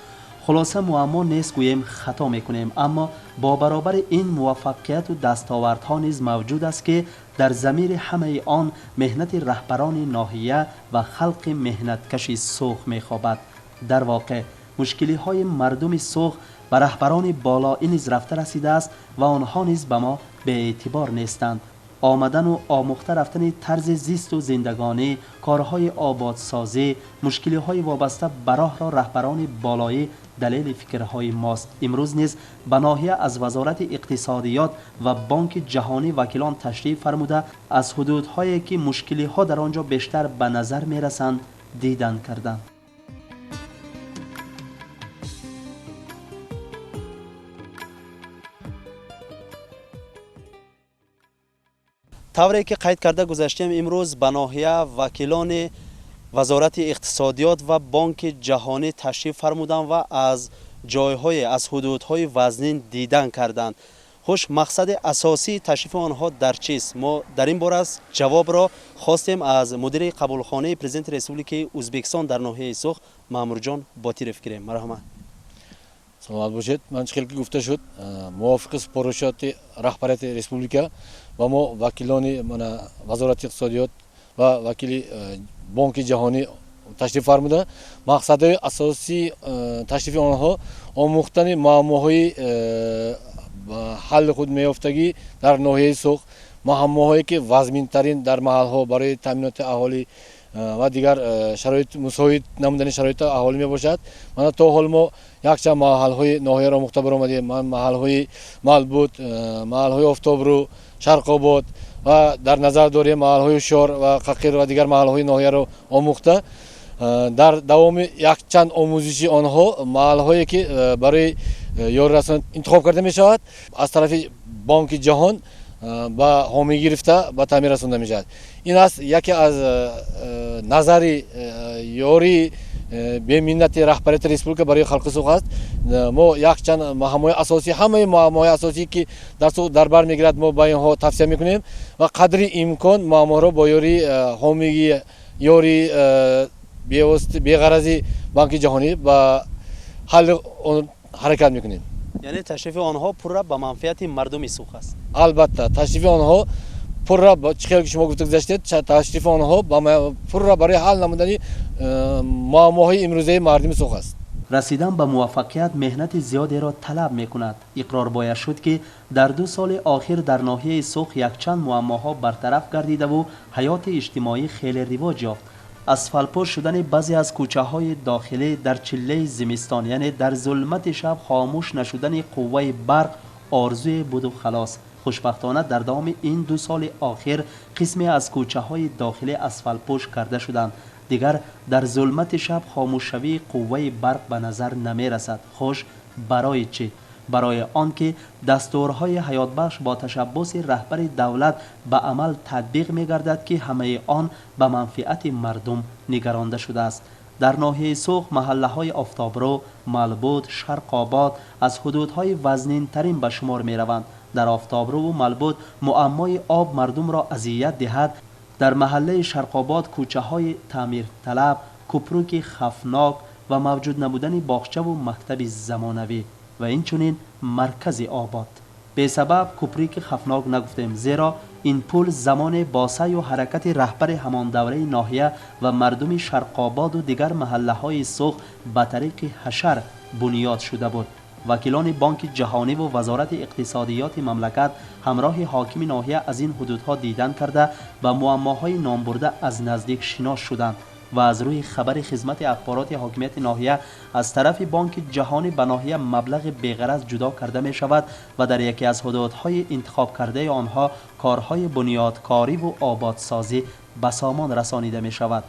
Хулоса, муаммо нест гӯем, хато мекунем. Аммо бо баробари ин муваффақияту дастовардҳо низ мавҷуд аст, ки дар замири ҳамаи он меҳнати раҳбарони ноҳия ва халқи меҳнаткаши Суғд мехобад. Дар воқеъ, мушкилиҳои мардуми Суғд ба раҳбарони болоӣ низ рафта расидааст ва онҳо низ ба мо беэътибор нестанд. Омадану омӯхта рафтани тарзи зисту зиндагонӣ, корҳои ободсозӣ, мушкилиҳои вобаста ба роҳро раҳбарони болоӣ далели фикрҳои мост. Имрӯз низ ба ноҳия аз Вазорати иқтисодиёт ва Бонки ҷаҳонӣ вакилон ташриф фармуда, аз ҳудудҳое ки мушкилиҳо дар он ҷо бештар ба назар мерасанд, дидан карданд. Тавре ки қайд карда гузаштем, имрӯз ба ноҳия вакилони Вазорати иқтисодиёт ва Бонки ҷаҳонӣ ташриф фармуданд ва аз ҷойҳое, аз ҳудудҳои вазнин дидан карданд. Хуш, мақсади асосии ташрифи онҳо дар чист? Мо дар ин бора ҷавобро хостем аз мудири қабулхонаи Президенти Республикаи Ӯзбекистон дар ноҳияи Суғд Маъмурҷон Ботиров гирем. Марҳамат. Саломат бошед. Ман чӣ хел ки гуфта шуд, мувофиқи супоришоти раҳбарияти республика ва мо вакилони мана Вазорати иқтисодиёт ва вакили Бонки ҷаҳонӣ ташриф фармуда, мақсадҳои асосии ташрифи онҳо омӯхтани муаммоҳои ҳалли худ меёфтагӣ дар ноҳияи Суғд, муаммоҳое ки вазминтарин дар маҳалҳо барои таъминоти аҳолӣ ва дигар шароит, мусоид намудани шароити аҳолӣ мебошад. Мана то ҳол мо якчанд маҳалҳои ноҳияро омӯхта баромадем. Ман маҳалҳои Малбуд, маҳалҳои Офтобрӯ, Шарқобод ва дар назар дорем маҳалҳои Шор ва Қақир ва дигар маҳалҳои ноҳияро омӯхта, дар давоми якчанд омӯзиши онҳо маҳалҳое ки барои ёрирасон интихоб карда мешавад, аз тарафи Бонки ҷаҳон ба ҳомӣ гирифта ба таъмир расонда мешавад. Ин аст яке аз назари ёрии беминнати раҳбарияти республика барои халқи Суғд аст. Мо якчанд муаммоҳои асосӣ, ҳамаи муаммоҳои асосӣ ки дар Суғд дар бар мегирад, мо ба инҳо тавсия мекунем ва қадри имкон муаммоҳоро бо ёрии ҳомигии, ёрии беғарази Бонки ҷаҳонӣ ба ҳалли он ҳаракат мекунем. Яъне ташрифи онҳо пурра ба манфиати мардуми Суғд аст? Албатта, ташрифи онҳо пурра, чӣ хел ки шумо гуфта гузаштед, ташрифи онҳо пурра барои ҳал намудани муаммоҳои имрӯзаи мардуми Суғд аст. Расидан ба муваффақият меҳнати зиёдеро талаб мекунад. Иқрор бояд шуд, ки дар 2 соли охир дар ноҳияи Суғд якчанд муаммоҳо бартараф гардидаву ҳаёти иҷтимоӣ хеле ривоҷ ёфт. Асфалтпӯш шудани баъзе аз кӯчаҳои дохилӣ дар чиллаи зимистон, яъне дар зулмати шаб хомӯш нашудани қувваи барқ орзуе буду халос. Хушбахтона, дар давоми ин 2 соли охир қисме аз кӯчаҳои дохилӣ асфалтпӯш карда шуданд. Дигар дар зулмати шаб хомӯшшавии қувваи барқ ба назар намерасад. Хуш, барои чӣ? Барои он ки дастурҳои ҳаётбахш бо ташаббуси раҳбари давлат ба амал татбиқ мегардад, ки ҳамаи он ба манфиати мардум нигаронда шудааст. Дар ноҳияи Суғд маҳаллаҳои Офтобрӯ, Малбуд, Шарқобод аз ҳудудҳои вазнинтарин ба шумор мераванд. Дар Офтобрӯву Малбуд муаммои об мардумро азият диҳад. Дар маҳаллаи Шарқобод кӯчаҳои таъмирталаб, купруки хафнок ва мавҷуд набудани боғчаву мактаби замонавӣ ва инчунин маркази обод. Бесабаб куприки хафнок нагуфтем, зеро ин пул замоне бо саъю ҳаракати раҳбари ҳамон давраи ноҳия ва мардуми Шарқободу дигар маҳаллаҳои Суғд ба тариқи ҳашар бунёд шуда буд. Вакилони Бонки ҷаҳониву Вазорати иқтисодиёти мамлакат ҳамроҳи ҳокими ноҳия аз ин ҳудудҳо дидан карда, ба муаммоҳои номбурда аз наздик шинос шуданд ва аз рӯи хабари хизмати ахбороти ҳокимияти ноҳия аз тарафи Бонки ҷаҳонӣ ба ноҳия маблағи беғараз ҷудо карда мешавад ва дар яке аз ҳудудҳои интихобкардаи онҳо корҳои бунёдкориву ободсозӣ ба сомон расонида мешавад.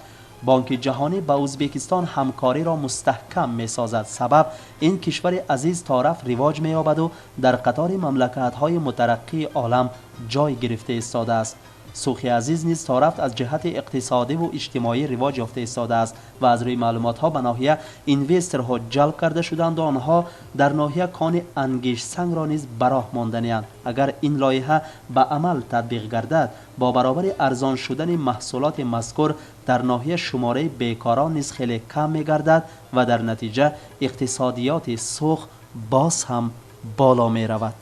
Бонки ҷаҳонӣ ба Ӯзбекистон ҳамкориро мустаҳкам месозад. Сабаб ин кишвари азиз торафт ривоҷ меёбаду дар қатори мамлакатҳои мутараққии олам ҷой гирифта истодааст. Сухи азиз низ то рафт аз ҷиҳати иқтисодиву иҷтимоӣ ривоҷ ёфта истодааст ва аз рӯи маълумотҳо ба ноҳия инвесторҳо ҷалб карда шуданд ва онҳо дар ноҳия кони ангиштсангро низ ба роҳ монданианд. Агар ин лоиҳа ба амал татбиқ гардад, бо баробари арзон шудани маҳсулоти мазкур дар ноҳия шумораи бекорон низ хеле кам мегардад ва дар натиҷа иқтисодиёти Сух боз ҳам боло меравад.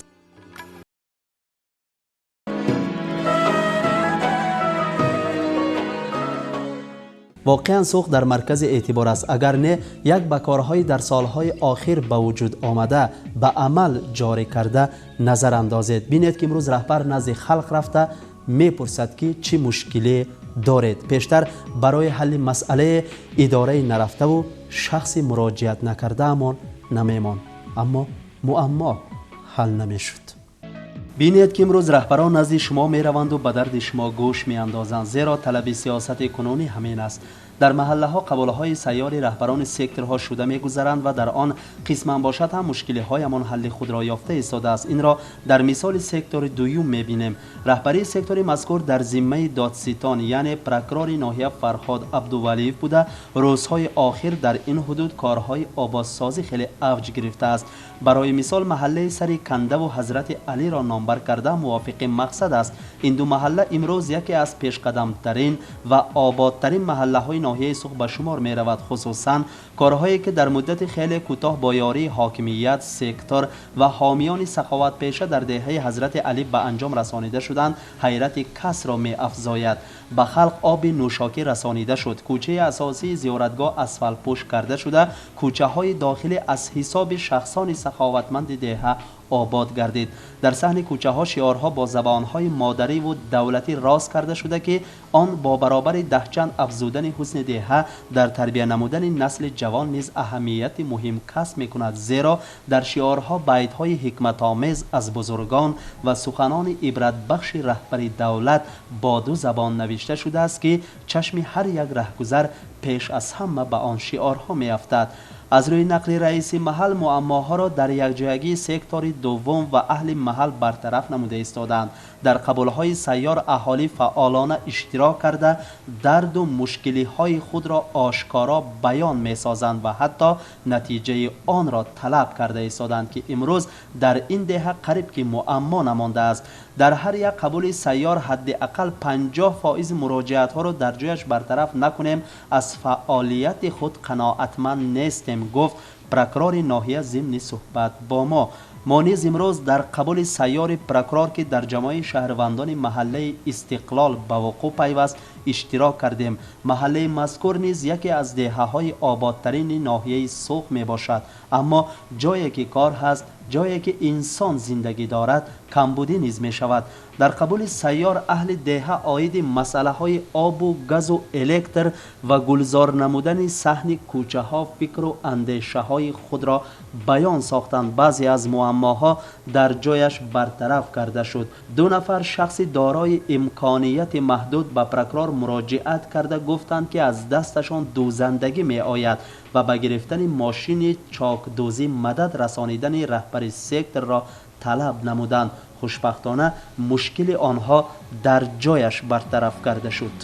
Воқеан Сух дар маркази эътибор аст. Агар не, як ба корҳои дар солҳои охир ба вуҷуд омада ба амал ҷорӣ карда назар андозед. Бинед ки имрӯз раҳбар назди халқ рафта мепурсад ки чӣ мушкиле доред. Пештар барои ҳалли масъалаи идораи нарафтаву шахси муроҷиат накардаамон намемонд, аммо муаммо ҳал намешуд. Бинед ки имрӯз раҳбарон назди шумо мераванду ба дарди шумо гӯш меандозанд, зеро талаби сиёсати кунунӣ ҳамин аст. Дар маҳаллаҳо қабулҳои сайёри раҳбарони секторҳо шуда мегузаранд ва дар он қисман бошад ҳам мушкилиҳоямон ҳалли худро ёфта истодааст. Инро дар мисоли сектори дуюм мебинем. Раҳбарии сектори мазкур дар зиммаи додситон, яъне прокурори ноҳия Фарҳод Абдувалиев буда, рӯзҳои охир дар ин ҳудуд корҳои ободсозӣ хеле авҷ гирифтааст. Барои мисол маҳаллаи сари Кандаву Ҳазрати Алиро номбар карда мувофиқи мақсад аст. Ин ду маҳалла имрӯз яке аз пешқадамтарин ва ободтарин маҳаллаҳои ноҳияи Сух ба шумор меравад. Хусусан корҳое ки дар муддати хеле кӯтоҳ бо ёрии ҳокимият, сектор ва ҳомиёни саховатпеша дар деҳаи Ҳазрати Алӣ ба анҷом расонида шуданд, ҳайрати касро меафзояд. Ба халқ оби нӯшокӣ расонида шуд. Кӯчаи асосии зиёратгоҳ асфалтпӯш карда шуда, кӯчаҳои дохилӣ аз ҳисоби шахсони саховатманди деҳа обод гардид. Дар саҳни кӯчаҳо шиорҳо бо забонҳои модариву давлатӣ рост карда шуда ки он бо баробари даҳчанд афзудани ҳусни деҳа дар тарбия намудани насли ҷавон низ аҳамияти муҳим касб мекунад, зеро дар шиорҳо байтҳои ҳикматомез аз бузургон ва суханони ибратбахши раҳбари давлат бо ду забон навишта шудааст ки чашми ҳар як раҳгузар пеш аз ҳама ба он шиорҳо меафтад. Аз рӯи нақли раиси маҳал муаммоҳоро дар якҷоягии сектори дуввум ва аҳли маҳал бартараф намуда истодаанд. Дар қабулҳои сайёр аҳолӣ фаъолона иштирок карда, дарду мушкилиҳои худро ошкоро баён месозанд ва ҳатто натиҷаи онро талаб карда истодаанд ки имрӯз дар ин деҳа қариб ки муаммо намондааст. Дар ҳар як қабули сайёр ҳадди ақал 50% муроҷиатҳоро дар ҷояш бартараф накунем, аз фаъолияти худ қаноатманд нестем, гуфт прокурори ноҳия зимни суҳбат бо мо. Мо низ имрӯз дар қабули сайёри прокурор ки дар ҷамоаи шаҳрвандони маҳаллаи Истиқлол ба вуқӯъ пайваст иштирок кардем. Маҳаллаи мазкур низ яке аз деҳаҳои ободтарини ноҳияи Сух мебошад, аммо ҷое ки кор ҳаст, ҷое ки инсон зиндагӣ дорад, камбудӣ низ мешавад. Дар қабули сайёр аҳли деҳа оиди масъалаҳои обу газу электр ва гулзор намудани саҳни кӯчаҳо фикру андешаҳои худро баён сохтанд. Баъзе аз муаммоҳо дар ҷояш бартараф карда шуд. Ду нафар шахси дорои имконияти маҳдуд ба прокурор муроҷиат карда гуфтанд ки аз дасташон дӯзандагӣ меояд ва ба гирифтани мошини чокдӯзӣ мадад расонидани раҳбари секторро талаб намуданд. Хушбахтона мушкили онҳо дар ҷояш бартараф карда шуд.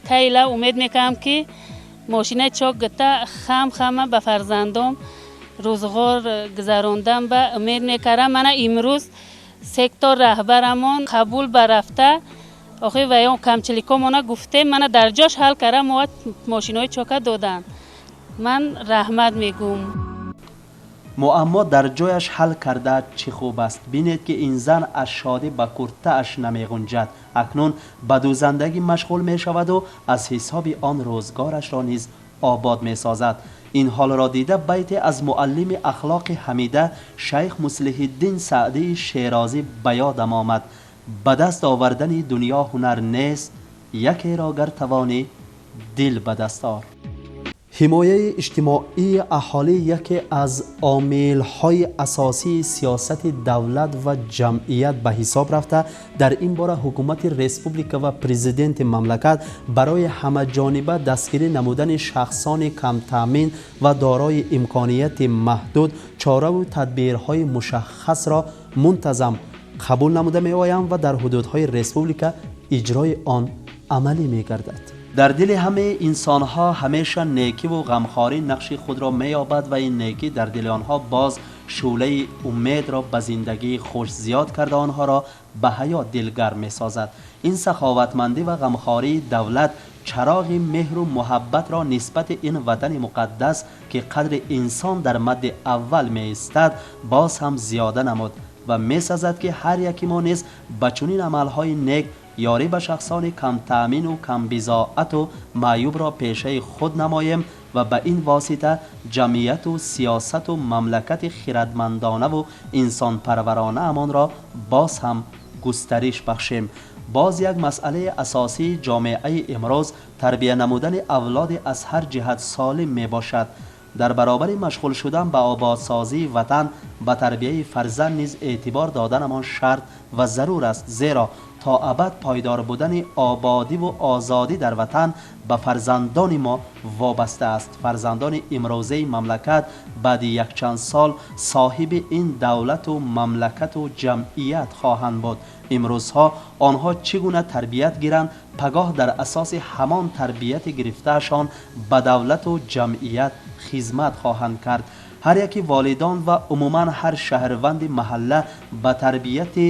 Тайла умед мекунам ки мошинаи чок гита хам хама ба фарзандом рӯзғор гузарондам ба умед мекардам. Мана имрӯз сектор раҳбарамон қабул барафта, охи ваён камчиликомона гуфтем, мана дар ҷош ҳал кардам, мо мошинои чока доданд. Ман раҳмат мегӯм. Муаммо дар ҷояш ҳал карда чӣ хуб аст. Бинед ки ин зан аз шодӣ ба куртааш намеғунҷад. Акнун ба дӯзандагӣ машғул мешаваду аз ҳисоби он рӯзгорашро низ обод месозад. Ин ҳолро дида байте аз муаллими ахлоқи ҳамида шайх Муслиҳиддин Саъдии Шерозӣ ба ёдам омад. Ба даст овардани дунё ҳунар нест, якеро гар тавонӣ дил ба даст ор. Ҳимояи иҷтимоии аҳолӣ яке аз омилҳои асосии сиёсати давлат ва ҷамъият ба ҳисоб рафта, дар ин бора ҳукумати республика ва президенти мамлакат барои ҳамаҷониба дастгирӣ намудани шахсони камтаъмин ва дорои имконияти маҳдуд чораву тадбирҳои мушаххасро мунтазам қабул намуда меоянд ва дар ҳудудҳои республика иҷрои он амалӣ мегардад. Дар дили ҳамаи инсонҳо ҳамеша некиву ғамхорӣ нақши худро меёбад ва ин некӣ дар дили онҳо боз шӯълаи умедро ба зиндагии хуш зиёд карда, онҳоро ба ҳаёт дилгарм месозад. Ин саховатмандӣ ва ғамхории давлат чароғи меҳру муҳаббатро нисбати ин ватани муқаддас, ки қадри инсон дар мадди аввал меистад, боз ҳам зиёда намуд ва месазад, ки ҳар яки мо низ ба чунин амалҳои нек, ёрӣ ба шахсони камтаъмину камбизоату маъюбро пешаи худ намоем ва ба ин восита ҷамъияту сиёсату мамлакати хирадмандонаву инсонпарваронаамонро боз ҳам густариш бахшем. Боз як масъалаи асосии ҷомеаи имрӯз тарбия намудани авлоди аз ҳар ҷиҳат солим мебошад. Дар баробари машғул шудан ба ободсозии ватан, ба тарбияи фарзанд низ эътибор доданамон шарт ва зарур аст, зеро то абад пойдор будани ободиву озодӣ дар ватан ба фарзандони мо вобаста аст. Фарзандони имрӯзаи мамлакат баъди якчанд сол соҳиби ин давлату мамлакату ҷамъият хоҳанд буд. Имрӯзҳо онҳо чӣ гуна тарбият гиранд, пагоҳ дар асоси ҳамон тарбияти гирифтаашон ба давлату ҷамъият хизмат хоҳанд кард. Ҳар яки волидон ва умуман ҳар шаҳрванди маҳалла ба тарбияти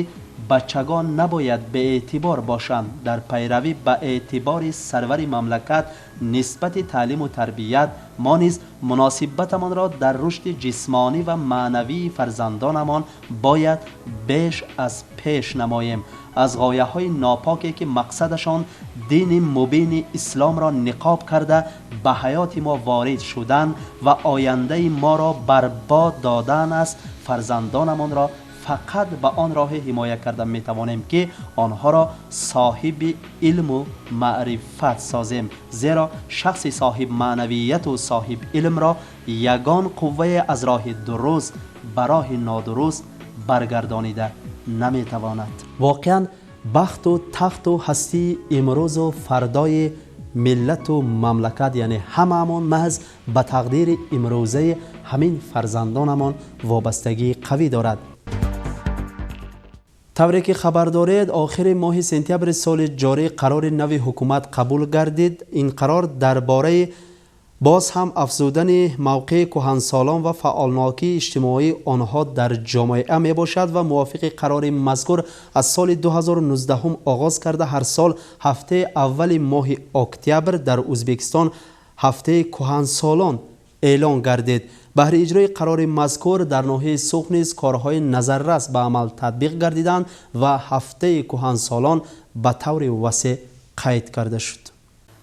бачагон набояд беэътибор бошанд. Дар пайравӣ ба эътибори сарвари мамлакат нисбати таълиму тарбият, мо низ муносибатамонро дар рушди ҷисмонӣ ва маънавии фарзандонамон бояд беш аз пеш намоем. Аз ғояҳои нопоке, ки мақсадашон дини мубини исломро ниқоб карда ба ҳаёти мо ворид шудан ва ояндаи моро барбод додан аст, фарзандонамонро фақат ба он роҳе ҳимоя карда метавонем, ки онҳоро соҳиби илму маърифат созем, зеро шахси соҳиб маънавияту соҳиб илмро ягон қуввае аз роҳи дуруст ба роҳи нодуруст баргардонида наметавонад. Воқеан, бахту тахту ҳастии имрӯзу фардои миллату мамлакат, яъне ҳамаамон, маҳз ба тақдири имрӯзаи ҳамин фарзандонамон вобастагии қавӣ дорад. Тавре ки хабар доред, охири моҳи сентябри соли ҷорӣ қарори нави ҳукумат қабул гардид. Ин қарор дар бораи боз ҳам афзудани мавқеи кӯҳансолон ва фаъолнокии иҷтимоии онҳо дар ҷомеа мебошад ва мувофиқи қарори мазкур аз соли 2019 оғоз карда, ҳар сол ҳафтаи аввали моҳи октябр дар Ӯзбекистон ҳафтаи кӯҳансолон эълон гардид. Баҳри иҷрои қарори мазкур дар ноҳияи Суғд низ корҳои назаррас ба амал татбиқ гардиданд ва ҳафтаи кӯҳансолон ба таври васеъ қайд карда шуд.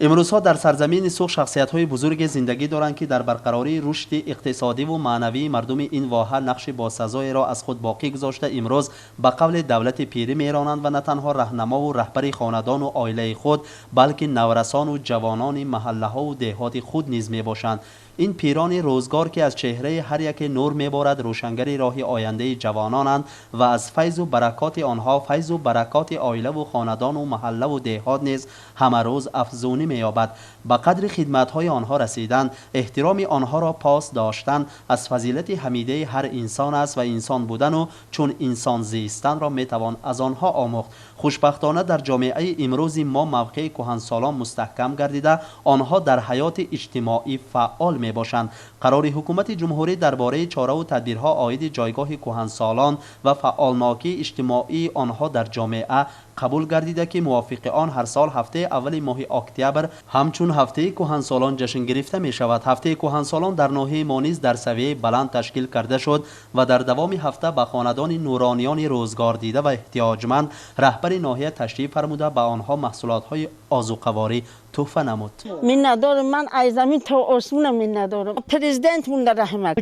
Имрӯзҳо дар сарзамини Суғд шахсиятҳои бузурге зиндагӣ доранд, ки дар барқарории рушди иқтисодиву маънавии мардуми ин воҳа нақши босазоеро аз худ боқӣ гузошта, имрӯз ба қавли давлати пирӣ меронанд ва на танҳо раҳнамову раҳбари хонадону оилаи худ, балки наврасону ҷавонони маҳаллаҳову деҳоти худ низ мебошанд. Ин пирони рӯзгор, ки аз чеҳраи ҳар яке нур меборад, рӯшангари роҳи ояндаи ҷавононанд ва аз файзу баракоти онҳо файзу баракоти оилаву хонадону маҳаллаву деҳот низ ҳамарӯз афзунӣ меёбад. Ба қадри хидматҳои онҳо расидан, эҳтироми онҳоро пос доштан аз фазилати ҳамидаи ҳар инсон аст ва инсон будану чун инсон зистанро метавон аз онҳо омӯхт. Хушбахтона, дар ҷомеаи имрӯзи мо мавқеи кӯҳансолон мустаҳкам гардида, онҳо дар ҳаёти иҷтимоӣ фаъол мебошанд. Қарори ҳукумати ҷумҳурӣ дар бораи чораву тадбирҳо оиди ҷойгоҳи кӯҳансолон ва фаъолнокии иҷтимоии онҳо дар ҷомеа қабул гардида, ки мувофиқи он ҳар сол ҳафтаи аввали моҳи октябр ҳамчун ҳафтаи кӯҳансолон ҷашн гирифта мешавад. Ҳафтаи кӯҳансолон дар ноҳияи мо низ дар савияи баланд ташкил карда шуд ва дар давоми ҳафта ба хонадони нурониёни рӯзгордида ва эҳтиёҷманд раҳбари ноҳия ташриф фармуда, ба онҳо маҳсулотҳои озуқаворӣ тӯҳфа намуд. Миннатдорам, ман аз замин то осмона миннатдорам. Президент мунда раҳмат.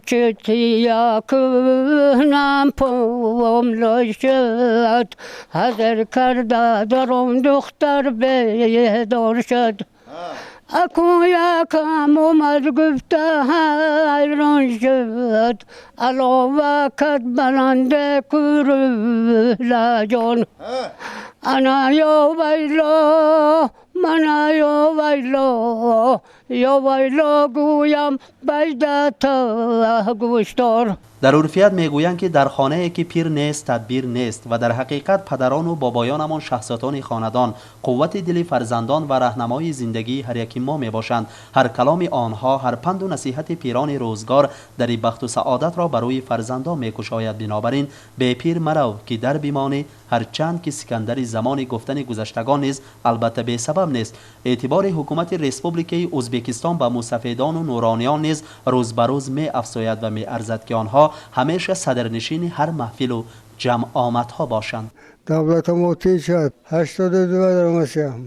Ҳазар карда даром духтар бедор шуд. Акун якам омад гуфта ҳайрон шуд, алова кард баланде курулаҷон. Ана ё вайло, мана ё вайло, ё вайло гӯям байда гӯштор. Дар урфият мегӯянд, ки дар хонае ки пир нест, тадбир нест ва дар ҳақиқат падарону бобоёнамон шаҳзодони хонадон, қуввати дили фарзандон ва раҳнамои зиндагии ҳар яки мо мебошанд. Ҳар каломи онҳо, ҳар панду насиҳати пирони рӯзгор дари бахту саодатро ба рӯи фарзандон мекушояд. Бинобар ин бепир марав, ки дар бимонӣ, ҳарчанд ки сикандари замони гуфтани гузаштагон низ албатта бесабаб нест. Эътибори ҳукумати Республикаи Ӯзбекистон ба мусафедону нурониён низ рӯз ба рӯз меафзояд ва меарзад, ки онҳо ҳамеша садрнишини ҳар маҳфилу ҷамъомадҳо бошанд. Давлатам tinch шуд. 82 даромадам.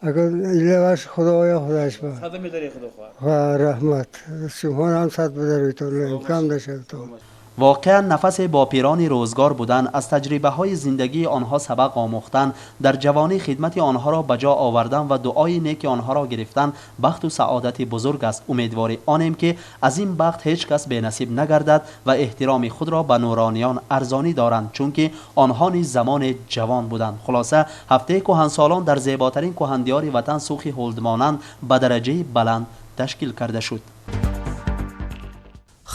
Агар илаваш Худоя худаш ба. Сад медари худо хоҳад. Ва раҳмат. Шумо сад бадаритон, кам нашавтон. Воқеан нафасе бо пирони рӯзгор будан, аз таҷрибаҳои зиндагии онҳо сабақ омӯхтан, дар ҷавонӣ хидмати онҳоро ба ҷо овардан ва дуои неки онҳоро гирифтан бахту саодати бузург аст. Умедвори онем, ки аз ин бахт ҳеҷ кас бенасиб нагардад ва эҳтироми худро ба нурониён арзонӣ доранд, чунки онҳо низ замоне ҷавон буданд. Хулоса, ҳафтаи кӯҳансолон дар зеботарин кӯҳандиёри ватан Сухи Ҳулдмонанд ба дараҷаи баланд ташкил карда шуд.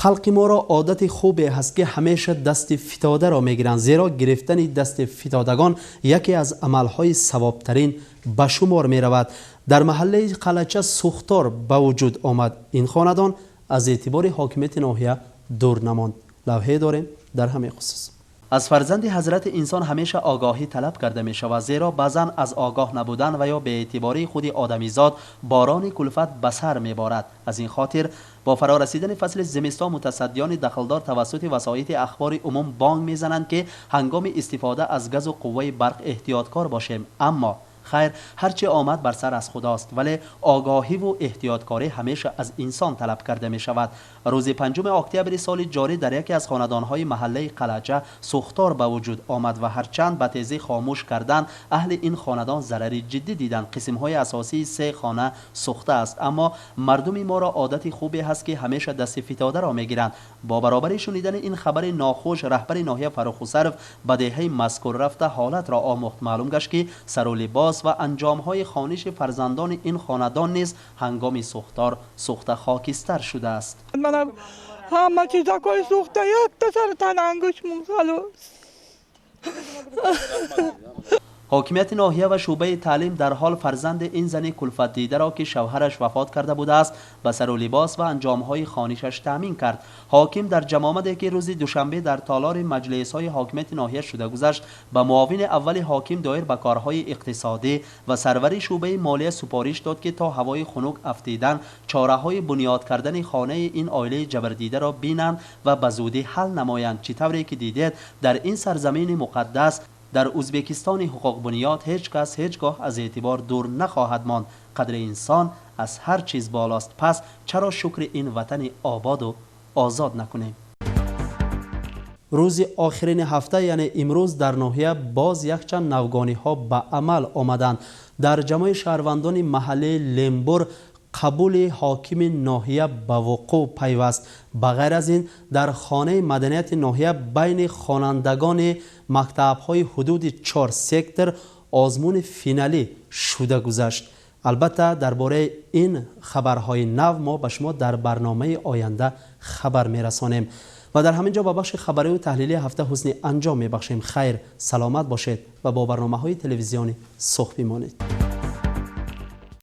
Халқи моро одати хубе ҳаст, ки ҳамеша дасти фитодаро мегиранд, зеро гирифтани дасти фитодагон яке аз амалҳои савобтарин ба шумор меравад. Дар маҳаллаи Қалача сӯхтор ба вуҷуд омад. Ин хонадон аз эътибори ҳокимияти ноҳия дур намонд. Лавҳе дорем дар ҳамин хусус. Аз фарзанди ҳазрати инсон ҳамеша огоҳӣ талаб карда мешавад, зеро баъзан аз огоҳ набудан ва ё беэътибории худи одамизод борони кулфат ба сар меборад. Аз ин хотир бо фарорасидани фасли зимистон мутасаддиёни дахлдор тавассути васоити ахбори умум бонг мезананд, ки ҳангоми истифода аз газу қувваи барқ эҳтиёткор бошем. Аммо хайр, ҳарчи омад бар сар аз худост, вале огоҳиву эҳтиёткорӣ ҳамеша аз инсон талаб карда мешавад. Рӯзи 5 октябри соли ҷорӣ дар яке аз хонадонҳои маҳаллаи Қалача сӯхтор ба вуҷуд омад ва ҳарчанд ба тезӣ хомӯш кардан аҳли ин хонадон зарари ҷиддӣ диданд. Қисмҳои асосии 3 хона сӯхта аст, аммо мардуми моро одати хубе ҳаст, ки ҳамеша дасти фитодаро мегиранд. Бо баробари шунидани ин хабари нохуш, раҳбари ноҳия Фаррух Хусаров ба деҳаи мазкур рафта ҳолатро омӯхт. Маълум гашт, ки сару либос ва анҷомҳои хониши фарзандони ин хонадон низ ҳангоми сӯхтор сӯхта хокистар шудааст. Манам ҳама чизакои сӯхта, якта сари танангуш халос. Ҳокимияти ноҳия ва шӯъбаи таълим дар ҳол фарзанди ин зани кулфатдидаро, ки шавҳараш вафот карда будааст, ба сару либос ва анҷомҳои хонишаш таъмин кард. Ҳоким дар ҷамъомаде, ки рӯзи душанбе дар толори маҷлисҳои ҳокимияти ноҳия шуда гузашт, ба муовини аввали ҳоким доир ба корҳои иқтисодӣ ва сарвари шӯъбаи молия супориш дод, ки то ҳавои хунук афтидан чораҳои бунёд кардани хонаи ин оилаи ҷабрдидаро бинанд ва ба зудӣ ҳал намоянд. Чӣ тавре ки дидед, дар ин сарзамини муқаддас, дар Ӯзбекистони ҳуқуқбунёд ҳеҷ кас ҳеҷ гоҳ аз эътибор дур нахоҳад монд. Қадри инсон аз ҳар чиз болост. Пас чаро шукри ин ватани ободу озод накунем? Рӯзи охирини ҳафта, яъне имрӯз, дар ноҳия боз якчанд навгониҳо ба амал омаданд. Дар ҷамъи шаҳрвандони маҳаллаи Лембур қабули ҳокими ноҳия ба вуқӯъ пайваст. Ба ғайр аз ин, дар хонаи маданияти ноҳия байни хонандагони мактабҳои ҳудуди 4 сектор озмуни финалӣ шуда гузашт. Албатта, дар бораи ин хабарҳои нав мо ба шумо дар барномаи оянда хабар мерасонем. Ва дар ҳамин ҷо ба бахши хабарию таҳлилии ҳафта ҳусни анҷом мебахшем. Хайр, саломат бошед ва бо барномаҳои телевизиони Сух бимонед.